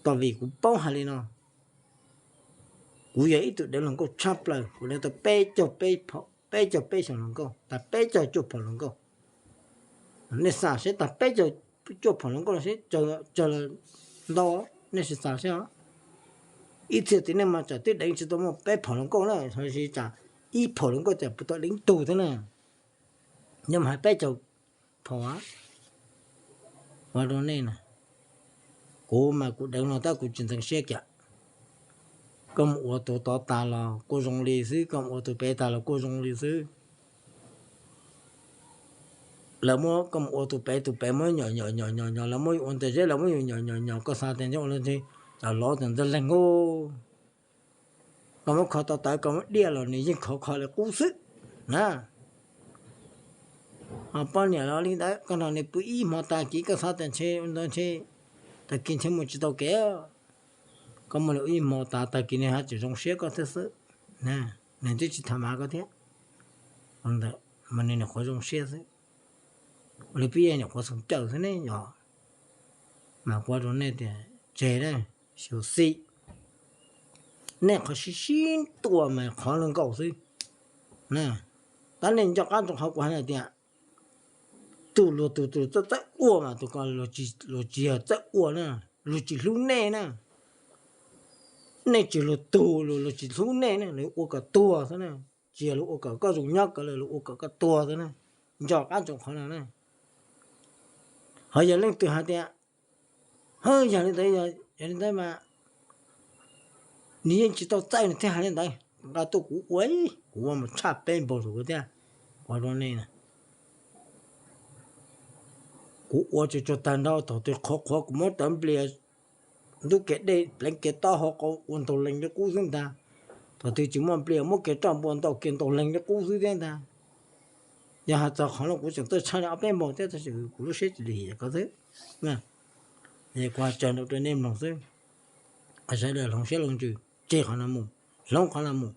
Tos vim kuv paub hais li no, kuv yog ib tug dev hluas nkauj tshaj plaws, kuv dev tau peb caug peb, peb caug peb xyoos hluas nkauj, tas peb caug cuaj phaum hluas nkauj. Nej xav seb tag peb caug cuaj phaum hluas nkauj seb tsawg los ntau, nej sim xav seb os. Ib txhia tias nej mas tsam twb deev tsis tau muaj peb phaum hluas nkauj na, ho sis tsam ib phaum hluas nkauj tsam puas tau deev tug thiab na. Nyob mas hais peb caug phaum ua rau nej na. Kuv mas kuv deev no tab kuv tsis ntxeev siab kiag. Koj mus ua tus tod tas los kuj zoo li xwb, koj mus ua tus pem tas los kuj zoo li xwb. Lawv muab koj mus ua tus pem, tus pem muab nyom nyom nyom nyom nyom, lawv muab yus ua ntawm zeb, lawv muab yus nyom nyom nyom, koj xav tias nyob ua luag ntshe tsam lov tas ntxwg leeg ub. Koj muab kho tau tawv, koj muab diaj los nws yeej khov kho li qub xwb na. Ho poj niam los li ntawd, koj nrog nws pw ib hmo tag kis koj xav tias ntshe ua ntawd ntshe tag kis ntshe mus tsis tau kev, koj muab nws ua ib hmo tas, tag kis nws haj tseem zoo siab koj thiab xwb. Nws twb tsis tham mas koj thiab, ntawd mas nws nyuam qhuav zoo siab xwb. Ua li peb yog nyuam qhuav xeem cawm xwb ne yog. Mas kuv ua rau nej tias tseg na, xyuam xim. Nej qhov sib sib tua mas qhov no nkaus xwb. Tab nej nco qab ntsoov qhov kuv hais tias tus luag tus tus txawj txawj ua mas tus ko luag tsis yog txawj ua na, luag tsis hlub nej na. Nej tsis luag tug, luag tsis hlub nej na, luag ua kom tuag xwb na. Tsis yog luag ua kom koj zoo nyob ko, luag ua kom koj tuag xwb na. Nco qab ntsoov qhov no na. Ho yog leej twg hais tias, yog li ntawd, yog li ntawd mas nws yeej tsis tau txawj nws thiaj hais li ntawd, nqa tuaj kuv ua, kuv ua mus tshaj peb npaug rau kuv thiab. Ua rau nej, kuv ua tsuag tsuag tag nrho, thaum twg qhuav qhuav kuv muab tawv nplias ntub kiag dej pleev kiag taub hau qau ua ntaug lees li qub xwb ntag. Thaum twg tsis muaj nplias muab kiag roj npua ntaus kiag ntaug lees li qub xwb thiab ntag. Yog hais txog qhov no kuv tseem txawj tshaj li ob peb npaug thiab tab sis kuv lub siab tsis lim hiam ko xwb. Kuv hais tsawg nraum rau nej mloog xwb. Sawv daws hloov siab hloov ntsws tseg qhov no mus, hloov qhov no mus.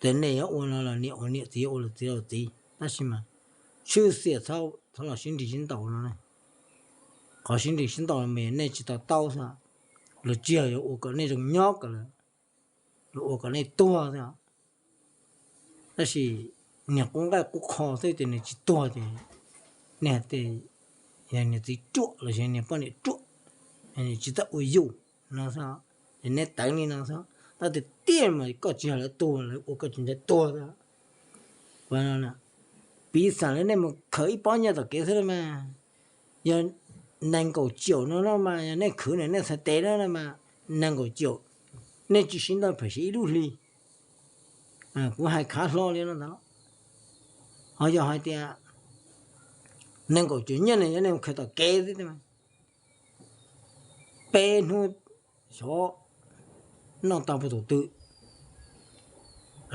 Ces nej yuav ua no los niam ua niam, txiv yuav ua los txiv ua txiv, tab sis mas tshwj xiam txhob los sib nrig sib ntaus no. Qhov sib nrig sib ntaus los mas yog nej tsis to taub xwb, luag tsis yog yuav ua kom nej zoo nyob ko lawm, luag ua kom nej tuag xwb. Tab sis niag qub nqaij qub qho xwb ces nws tsis tuag ces nej hais tias yog niag txiv ruam los yog niag poj niam ruam, nws tsis txawj ua yus no xwb. Ces nej teev li no xwb, tab tiag tiag mas koj tsis yog lawv tuag, lawv ua koj tsis ntshaw tuag xwb. Piv xam li nej mus khwv ib pob nyiaj tom kev xwb mas, yog nees nkaum caum no no mas yog nej khwv na, nej txhais tes no mas nees nkaum caum, nej tsis sib ntaus phem siv ib lub hli. Kuv hais khav hlo li no ntag. Ho yog hais tias nees nkaum caum nyiaj ne yog nej mus khwv tom kev xwb, peb hnub xyov noj tau puas tus twg.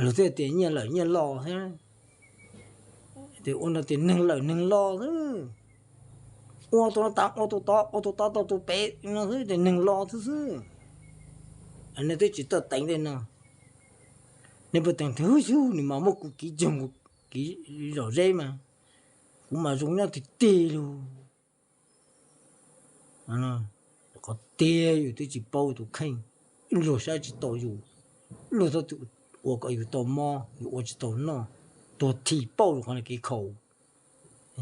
Lawv thiaj tias nyiaj lawm nyiaj los xwb. Ces ua no tias neeg lawm neeg los xwb. Ua tus no tas ua tus tod, ua tus tod tau tus pem no xwb ces neeg los xwb xwb. Nej twb tsis txawj teev tej no. Nej puas teev tias hwj yug nws mas muab kuv kiv cog, kuv kiv zom zeb mas kuv mas zoo nyob tiag tiag lug. Qhov tiag yus twb tsis paub tus kheej, luag saib tsis taus yus, luag txhob txwm ua kom yus tau mob, yus ua tsis tau noj, tuag thim pauj rau qhov kev khaus.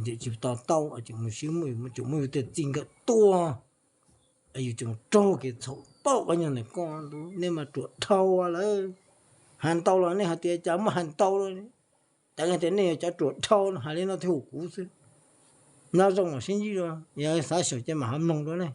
Tsis to taub, tseem mus sib muaj, tseem muab yus tej txij nkawm tua, yus tseem raug kev txhaum pauj qhov nyuag ntawm ko. Nej mas ruam dhau lawm. Hais ntau los nej hais tias cas muaj hais ntau lawm. Teev hais tias nej yog cov ruam dhau no, hais li no thiaj hu kuv xwb. Nyob zoo mam sib ntsib dua, yog xav xyaum ces mam ho mloog dua ne.